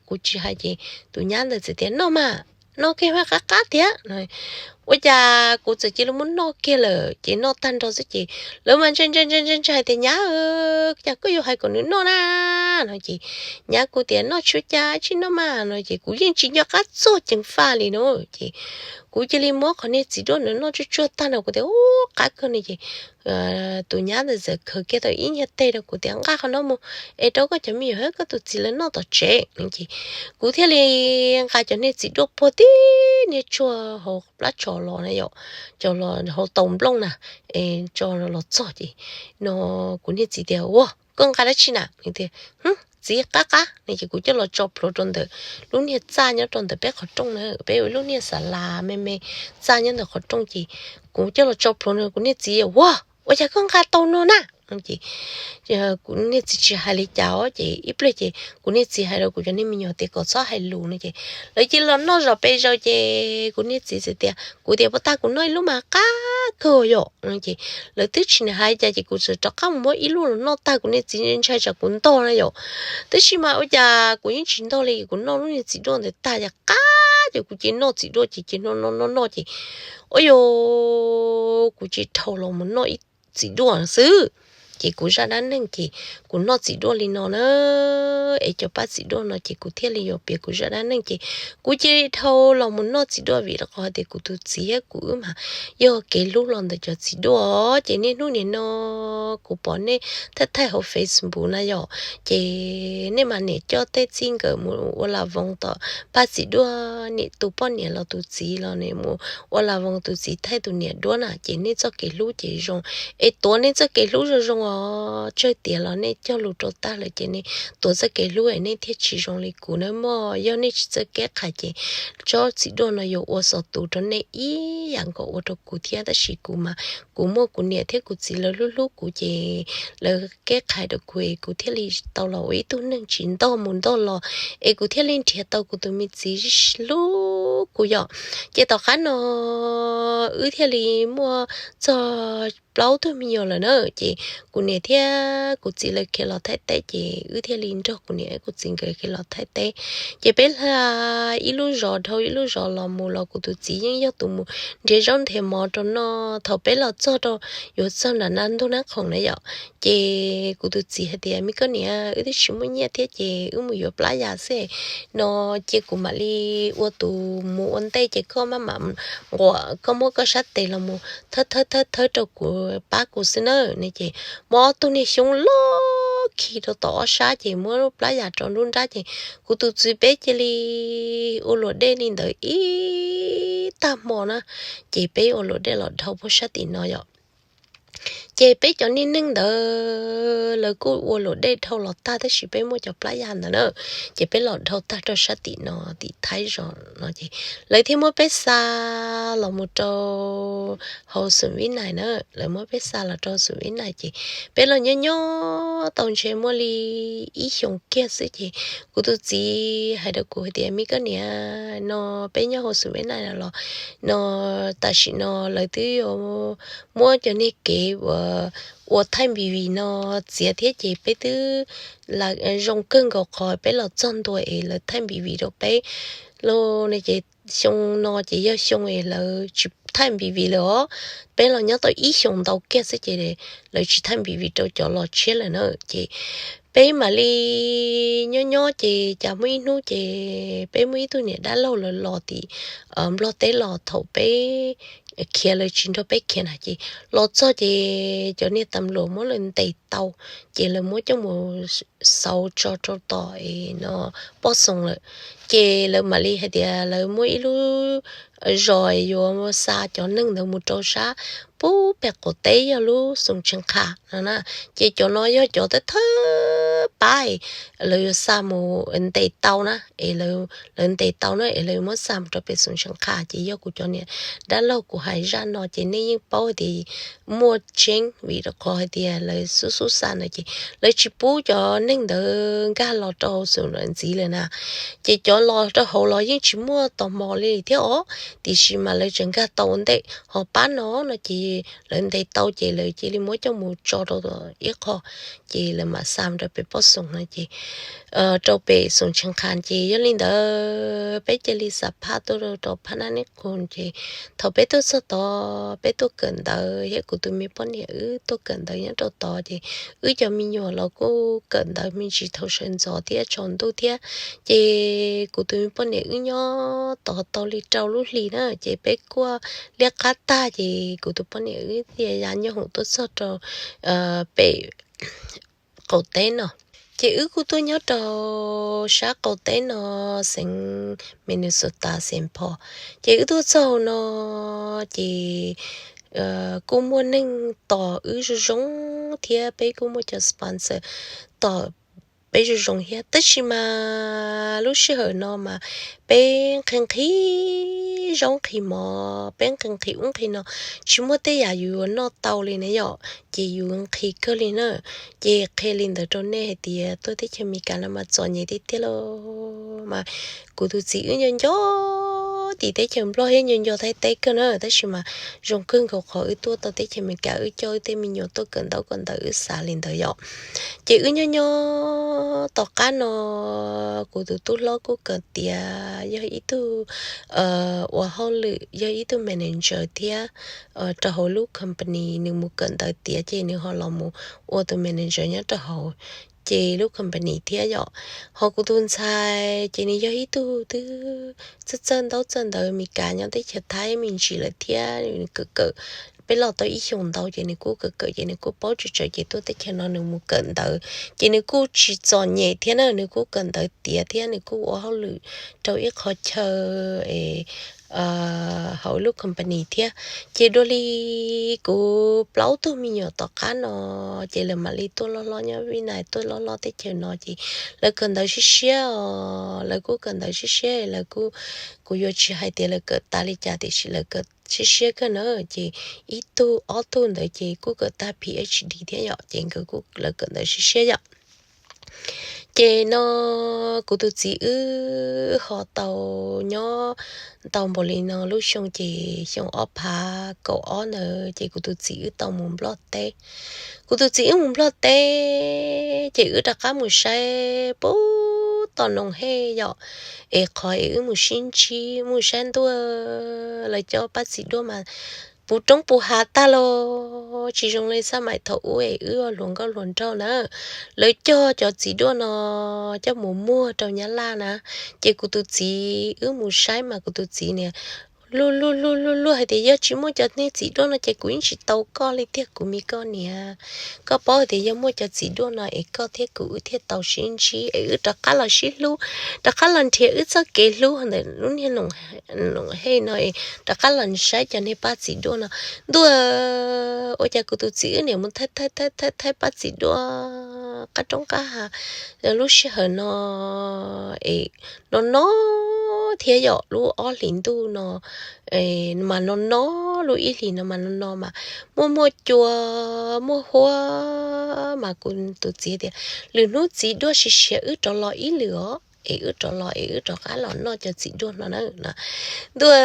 kuv tsis hais ces tus nyab ntawd txawm tias, Noj mas, noj kiag mas qab qab thiab. Ua cas kuv txawm cia li muab noj kiag lawm ces noj tag nrho xwb ces lawv mas ntshai ntshai ntshai ntshai hais tias, Nyab, cas koj yuav hais kom nws noj na? No ces nyab kuv tias, Noj tsuav cas, tsis noj mas. No ces kuv yeej tsis nco qab txog ceev faj li no ces kuv cia li muab qhov niag txiv duaj ntawd noj tsuag tsuag tag no kuv tias, Ub, qab kawg no ces tus nyab ntawd txawm khaws kiag tau ib nyuag teg rau kuv tias, Nqa qhov no mus es rau koj cov me nyuam thiab koj tus txiv lawv noj tom tsev. Ces kuv thiaj li nqa cov niag txiv duaj puag tib niag tsuag hauv plab tso los na yom, tso los hauv tau nplooj na, tso los txog ces no kuv niag txiv tias, Ua, koj nqa dab tsi na? Tias, Txiv, qab qab. No ces kuv coj los tso plhuav rau ntawm lub niag txaj nyob rau ntawm peb qhov rooj na, peb ua lub niag xas las me me, txaj nyob ntawm qhov rooj ces kuv coj los tso plhuav no kuv niag txiv, Ua, ua cas koj nqa tau no na? Ces kuv niag txiv tsis hais li cas os, ces ib pliag ces kuv niag txiv hais rau kuv cov niag me nyuam tias kom txhob hais lus no ces lawv cia li los noj zom pes zaws ces kuv niag txiv txawm tias, kuv tias, Puas tag kuv noj ib lub mas qab kawg yom? Ces lawv twb tsis hais li cas ces kuv txawm rov qab mus muab ib lub los noj tag, kuv niag txiv ntshai tsam kuv ntog na yom. Tab sis mas ua cas kuv yeej tsis ntog li, kuv noj lub niag txiv duaj ntawd tag ces qab ces kuv cia li noj txiv duaj ces cia li noj noj noj noj ces, ua yus, kuv cia li dhau los mus noj ib txiv duaj xwb. Ces kuv zaj dab neeg ces kuv noj txiv duaj li no na, es cov paj txiv duaj no ces kuv thiaj li yuav piav kuv zaj dab neeg ces kuv cia li dhau los mus noj txiv duaj vim rau qhov tias kuv tus txiv thiab kuv wb mas yog kev hlub los ntawm cov txiv duaj. Ces niaj hnub nim no kuv pom nej thaij thaij hauv Facebook na yom, ces nej mas niam coj tej txij nkawm mus ua las voos tom paj txiv duaj, niam tus poj niam los tus txiv los niam mus ua las voos, tus txiv thaij tus niam duab na, ces nej txoj kev hlub ces zoo. Es tuav nej txoj kev hlub zoo zoo os, tsawg tiam los nej cog lus rau tag lawm ces nej tuav txoj kev hlub es nej thiaj tsis zoo li kuv na mog. Yog nej tsis txawj keb qhais ces tsob txiv duaj no yuav ua xov tus rau nej ib yam nkaus ua rau kuv thiab. Tab sis kuv mas kuv muaj kuv niam thiab kuv txiv lawv hlub hlub kuv ces lawv keb qhais rau kuv es kuv thiaj li tau los ua ib tug neeg tsis ntog mus ntog los, es kuv thiaj li nrhiav tau kuv tus me txiv hlub kuv yom. Ces tom qab no wb thiaj li muaj txog plaub tug me nyuam lawm na. Ces kuv niam thiab kuv txiv lawv khiav los Thaib teb, ces wb thiaj li nrog kuv niam kuv txiv nkawd khiav los Thaib teb. Ces peb hla ib lub zos dhau ib lub zos los mus los kuv tus txiv yeej yog tus mus nrhiav zaub nrhiav mov rau noj. Thaum peb los txog rau, yuav txog nram Naj Ntug Nab Khoom na yom, ces kuv tus txiv hais tias, Me koj niam, wb twb tsis muaj nyiaj thiab ces wb mus yuav plab yas xwb no, cia kuv mam li ua tus mus ua ntej ces koj maj mam nquam, koj muab koj sab tes los mus thawb thawb thawb thawb rau kuv pab kuv xwb na. Ces muab ob tug niag xyoob loj khi rau tom ob sab ces muab plab yas rau nruab nrab ces kuv tus txiv peb cia li ua luam dej li ntawd ib tag hmo na. Ces peb ua luam dej los dhau puag sab tim no yom. Ces peb cov niag neeg ntawd lawv kuj ua luam dej dhau los tag tab sis peb muaj cov plab yas ntawd na, ces peb los dhau tag rau sab tim no, tim Thaib zos no ces lawv thiaj muab peb xa los mus rau hauv xoom Vib Nais na. Lawv muab peb xa los rau xoom Vib Nais ces peb los nyob nyob tau ntshe muaj li ib xyoos kiag xwb ces kuv tus txiv hais rau kuv hais tias, Me koj niam, no peb nyob hauv xoom Vib Nais no los, no tam sim no lawv twb yuav muab cov niag kev uas ua thaij npis vim no txiav thiab ces peb twb zoo kawg nkaus qhov peb los txog ntua es lawv thaij npis vim rau peb lauj. Ces xyoo no ces yog xyoo es lawv tsis thaij npis vim lawm os. Peb los nyob tau ib xyoos ntau kiag xwb ces lawv tsis thaij npis vim rau cov los tshiab lawm na. Ces peb mam li nyob nyob ces cas muaj ib hnub ces peb muaj ib tug niam dab laug lawv los tim Nplog teb los thaum peb khiav lawv tsis nrog peb khiav na ces los txog ces cov niag tas luas muab lawv ntes tau, ces lawv muab coj mus xauv tso rau tom no poj xoos lawm. Ces lawv mam li hais tias lawv muaj ib lub zos yuav xa cov neeg ntawd mus rau sab pub pem qaum teb yog lub xoom Tsheej Qha no na. Ces cov no yog cov thawj thawj pab lawv yuav xa mus ntes tau na, es lawv ntes tau na es lawv muab xa mus rau pem xoom Tsheej Qha. Ces yog kuv cov niam dab laug kuv hais zaj no ces nej yeej paub tias muaj tseeb vim rau qhov hais tias lawv xub xub xa ntawd ces lawv tsis pub cov neeg ntawd nkag los rau hauv xoom ntxiv lawm na. Ces cov los rau hauv los yeej tsis muaj tos mos li thiab os, tiam sis mas lawv tseem nkag tau ua ntej ho pab no no ces lawv ntes tau ces lawv cia li muab coj mus tso rau ib qho, ces lawv mam xa mus rau pem poj xoos no ces rau pem xoom Tsheej Qha. Ces yog li ntawd peb cia li xa phaj tuaj rau phab Naj Neb Qus ces thaum peb tuaj txog tod peb tuaj kawm ntawv thiab kuv tus me poj niam wb tuaj kawm ntawv nyob rau tod ces wb cov me nyuam los kuj kawm ntawv me ntsis thaum sawv ntxov thiab tsaus ntuj thiab. Ces kuv tus me poj niam wb nyob tod tau li rau lub hlis na ces peb kuaj liab qab tag ces kuv tus poj niam wb thiaj ya nyob hoom tuaj txog rau pem qaum teb no. Ces wb kuj tuaj nyob rau sab qaum teb no, xeev Minnesota Saint Paul. Ces wb tuaj txog no ces kuj muaj neeg tos wb zoo zoo thiab peb kuj muaj cov sponsor tos peb zoo zoo thiab. Tab sis mas lub sij hawm no mas peb nqhis nqhis zaub nqhis mov, peb nqhis nqhis ub nqhis no, tsis muaj tej yam yus yuav noj tau li na yom, ces yus nqhis kawg li na. Ces qhia li ntawd rau nej hais tias tuaj teb chaws Amelikas no mas txom nyem tiag tiag lauj. Mas kuv tus txiv wb nco nco tim teb chaws Nplog thiab nco nco Thaib teb kawg na, tab sis mas zoo kawg nkaus qhov wb tuaj tau teb chaws Amelikas wb coj wb tej me nyuam tuaj kawm ntaub kawm ntawv wb xav li ntawd yom. Ces wb nyob nyob tom qab no kuv tus tub hlob kuj kawm tiav yog ib tug ua hauj lwm, yog ib tug manager thiab rau hauv lub company. Nws mus kawm ntawv tiav ces nws ho los mus ua tus manager nyob rau hauv ces lub company thiab yom. Ho kuv tus ntxhais ces nws yog ib tug twb txawj txawj ntaub txawj ntawv Amelikas nyob teb chaws Thaib me ntsis lawm thiab. Nws kawm kawm, peb los tau ib xyoos ntau ces nws kuj kawm kawm ces nws kuj paub tsawv tsawv ces tuaj teb chaws no nws mus kawm ntawv ces nws kuj tsis txom nyem thiab na, nws kuj kawm ntawv tiav thiab nws kuj ua hauj lwm rau ib qho chaw hauv lub company thiab. Ces dua li kuv plaub tug me nyuam tom qab no ces lawv mam li tuaj loj hlob nyob Vib Nais, tuaj loj hlob teb chaws no ces lawv kawm ntawv siab siab os, lawv kuj kawm ntawv siab siab, lawv kuj, kuv yuav tsis hais tias lawv kawm tas li cas tiam sis lawv kawm siab siab kawg na. Ces ib tug ob tug ntawd ces kuj kawm tag PhD thiab yom, ces nkawd kuj lawv kawm ntawv siab siab yom. Ces no kuv tus txiv wb ho tau nyob tau npaum li no lub xyoo, ces xyoo ob phav kaum ob ntawd ces kuv tus txiv wb tau mus Nplog teb. Kuv tus txiv wb mus Nplog teb ces wb rov qab mus saib puag tom Noom Hej yom, es qhov es wb mus sib ntsib mus saib ntuj, lawv cov pab txiv duaj mas puv roob puv hav tag los tsis zoo li xab maim thaum ub es wb hluas nkauj hluas nraug na. Lawv cog cov txiv duaj no coj mus muag rau Nyab Laj na. Ces kuv tus txiv wb mus saib mas kuv tus txiv niaj luag luag luag luag luag hais tias yog tsis muaj cov niag txiv duaj no ces kuv yeej tsis tau koj li tiag kuv me koj niam. Koj paub hais tias yog muaj cov txiv duaj no es koj thiab kuv wb thiaj tau sib ntsib es wb rov qab los sib hlub, rov qab los nrhiav wb txoj kev hlub ntawm lub niag Noom Hej no es rov qab los saib cov niag pab txiv duaj no. Ntuj, ua cas kuv tus txiv wb niaj mus thaij thaij thaij thaij pab txiv duaj qab roob qab hav lub sij hawm no es no no thiab yom, lub ob hlis ntuj no mas no no, lub ib hlis no mas no no mas muaj muaj cua muaj huab mas kuv tus txiv tias lwm hnub txiv duaj siav siav wb rov los ib lwm os, es wb rov los es wb rov qab los noj cov txiv duaj no na. Ntuj,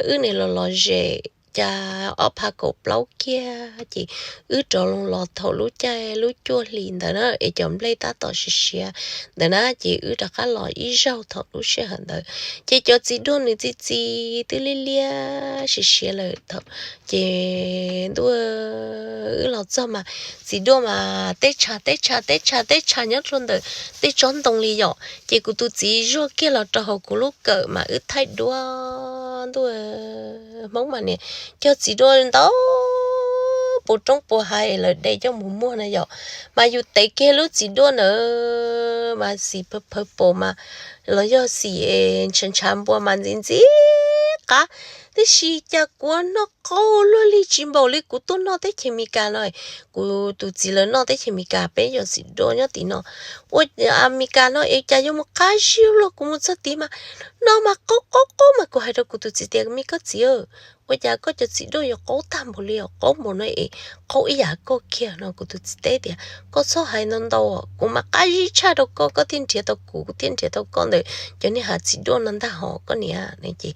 wb niaj los los zem cas ob phav kaum plaub kiag ces wb rov los los thaum lub caij lub cuaj hlis ntawd na es cov nplej tab tom siav siav ntawd na ces wb rov qab los ib zaug thaum lub sij hawm ntawd ces cov txiv duaj nws txi txiv twb liab liab siav siav lawm thaum ces ntuj, wb los txog mas txiv duaj mas teb tshav teb tshav teb tshav teb tshav nyob rau ntawm tej tsob ntoo li yom. Ces kuv tus txiv zuaj kiag los rau hauv kuv lub kawm mas wb thaij duab. Ntuj, Hmoob mas niaj cog txiv duaj ntau puas roob puas hav lawv de coj mus muag na yom. Mas yus tev kiag lub txiv duaj ntawd mas xim pawg pawg pos mas los yog xim ntshav ntshav npua mas ntxim ntxim qab. Tiam sis cas kuv noj qau luag li tsis npaum li kuv tuaj noj teb chaws Amelikas no. Kuv tus txiv lawv noj teb chaws Amelikas peb cov txiv duaj nyob tim no, ua Amelikas no es cas yuav mus qab zib luag. Kuv mus txog tid mas no mas qaub qaub qaub mas kuv hais rau kuv tus txiv tias me koj txiv, ua cas koj cov txiv duaj yuav qaub tag npaum li os, qaub npaum no es qaub ib yam koj kiag no. Kuv tus txiv teb tias koj txhob hais ntau ntau, kuv mas qab zib tshaj rau koj, koj thiaj nrhiav tau kuv, kuv thiaj nrhiav tau koj ntawm cov niag hav txiv duaj no ntag hos koj niam. Ces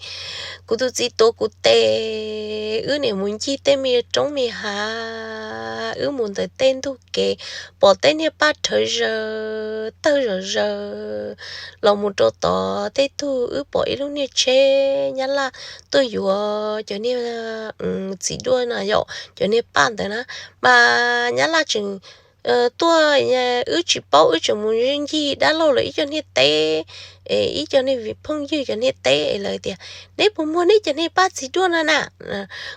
kuv tus txiv tuav kuv tes, wb niaj mus ncig tej me roob me hav, wb mus ntawm tej ntug kev, pom tej niag paj rhawv zaws tawg zom zaws los mus rau tod. Tej tug wb pom ib lub niag tsheb Nyab Laj tuaj yuav cov niag txiv duaj no yom, cov niag paj ntawd na. Mas Nyab Laj tseem tuaj, wb tsis paub, wb tseem mus ncig dab laug lawv ib co niag teb, ib co niag phooj ywg cov niag teb es lawv tias neb puas muag neb cov niag paj txiv duaj no na?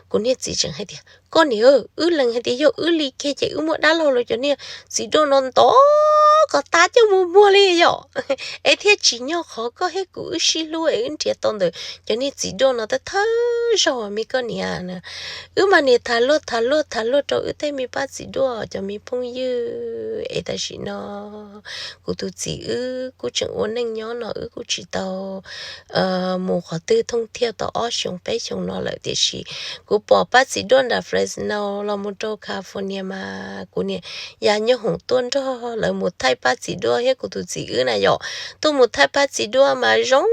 Kuv niag txiv tseem hais tias koj niam, wb lees hais tias yog wb li kiag ces wb muab dab laug lawv cov niag txiv duaj no ntov kom tas coj mus muag li yom, es thiaj tsim nyog qhov koj thiab kuv wb sib hlub es wb nrhiav tau ntawm cov niag txiv duaj no thawj thawj zaug me koj niam. Wb mas niaj tham luag tham luag tham luag rau wb tej me paj txiv duaj cov me phooj ywg es tam sim no kuv tus txiv wb kuj tseem ua neej nyob no, wb kuj tsis tau mus qhov twg thooj thiaj tau ob xyoos peb xyoos no lawm, tiam sis kuv pom paj txiv duaj nram Fresno los mus rau California mas kuv niaj ya nyob hoom tuaj nrog lawv mus thaij paj txiv duaj thiab kuv tus txiv wb na yom. Tuaj mus thaij paj txiv duaj mas zoo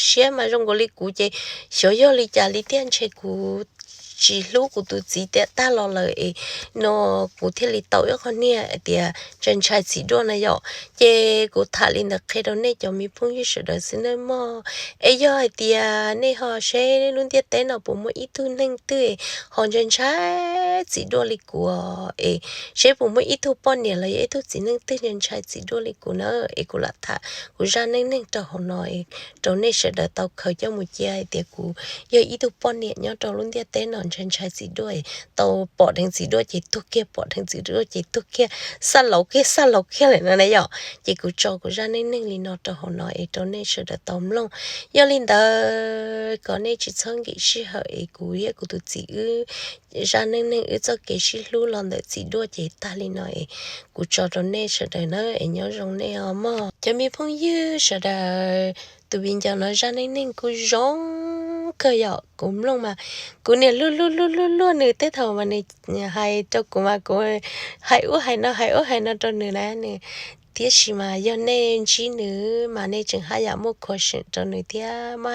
siab mas zoo nkaus li kuv ces xyov yog li cas li tiag, ntshe kuv tsis hlub kuv tus txiv tiam tag los lawm es no kuv thiaj li tau ib qho niag tias ntshai ntshai txiv duaj na yom. Ces kuv tham li ntawd qhia rau nej cov me phooj ywg sawv daws xwb nawb mog. Es yog hais tias nej ho seb lub ntiaj teb no puas muaj ib tug neeg twg ho ntshai ntshai txiv duaj li kuv es seb puas muaj ib tug poj niam los yog ib tug txiv neej twg ntshai ntshai txiv duaj li kuv na, es kuv lam tham kuv zaj neej neeg rau hauv no rau nej sawv daws tau khaws coj mus cia hais tias kuv yog ib tug poj niam nyob rau lub ntiaj teb no ntshai ntshai txiv duaj, tau pom dheev txiv duaj ces tuag kiag, pom dheev txiv duaj ces tuag kiag, xaj laus kiag xaj laus kiag lawm no na yom. Ces kuv tso kuv zaj neej neeg li no rau hauv no es rau nej sawv daws tau mloog. Yog li ntawd kom nej tsis txhob nkim sij hawm es kuv thiab kuv tus txiv wb zaj neej neeg wb txoj kev sib hlub los ntawm txiv duaj ces tag li no es kuv tso rau nej sawv daws na es nyob zoo nej os mog cov me phooj ywg sawv daws. Tus viv ncaus no zaj neej neeg kuj zoo kawg yom, kuv mloog mas kuv niaj luag luag luag luag luag nws tej thaum mas nws hais rau kuv mas kuv hais ub hais no hais ub hais no rau nws na, nws Tiam sis mas yog nej ntsib nws mas nej tseem haj yam muaj khuv xim rau nws thiab,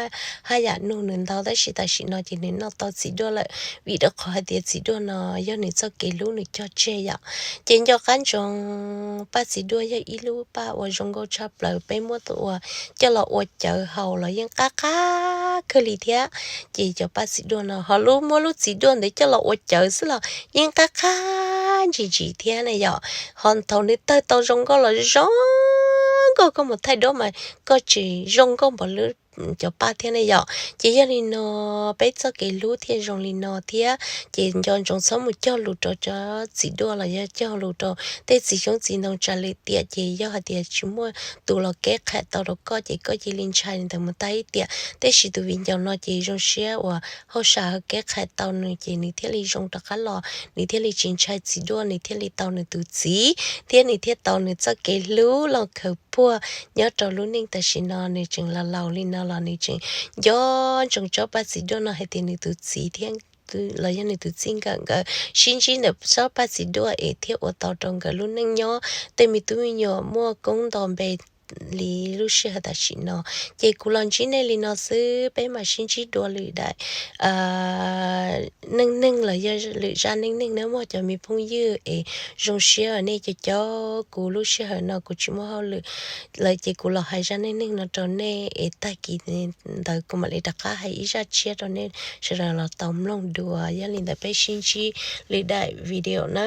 haj yam nug nws ntau, tab sis tam sim no ces nws noj tau txiv duaj lawm, vim rau qhov hais tias txiv duaj no yog nws txoj kev hlub nws cog tseg yom. Ces nco qab ntsoov, paj txiv duaj yog ib lub paj uas zoo nkauj tshaj plaws, peb muab ua coj los ua cawv haus los yeej qab qab kawg li thiab. Ces cov paj txiv duaj no ho lub muab lub txiv duaj ntawd coj los ua cawv xwb los yeej qab qab ntsim ntsim thiab na yom. Ho thaum nws tawg tau zoo nkauj los zoo nkauj, koj mus thaij duab mas koj tsis zoo nkauj npaum li cov paj thiab ne yom. Ces yog li no peb txoj kev hlub thiaj zoo li no thiab. Ces nco ntsoov txhob mus cog lus rau cov txiv duaj los yog cog lus rau tej txiv xyoob txiv ntoo tsam lwm tiam ces yog hais tias tsis muaj tus los keb qhais tau rau koj ces koj cia li ntshai ntawd mus tag ib tiam. Tiam sis tus viv ncaus no ces zoo siab uas hauj sam ho keb qhais tau nws ces nws thiaj li zoo rov qab los, nws thiaj li tsis ntshai txiv duaj, nws thiaj li tau nws tus txiv thiab nws thiaj tau nws txoj kev hlub loj khaws puag nyob rau lub neej tam sim no. Nws tseem laus laus li no los nws tseem nco ntsoov tsob paj txiv duaj no hais tias nws tus txiv thiab los yog nws tus txij nkawm nkawd sib ntsib ntawm tsob paj txiv duaj es thiaj ua tau rau nkawd lub neej nyob tej me tub me nyuam muaj koob nto npe li lub sij hawm tam sim no. Ces kuv los ntsib nej li no xwb, peb mam sib ntsib dua lwm daim neej neeg los yog lwm zaj neej neeg nawb mog cov me phooj ywg. Es zoo siab nej cov cov kuv lub sij hawm no kuv tsis muaj hauj lwm lawm ces kuv los hais zaj neej neeg no rau nej es tag kis ntawd kuv mam li rov qab hais ib zaj tshiab rau nej sawv daws los tau mloog dua. Yog li ntawd peb sib ntsib lwm daim video na.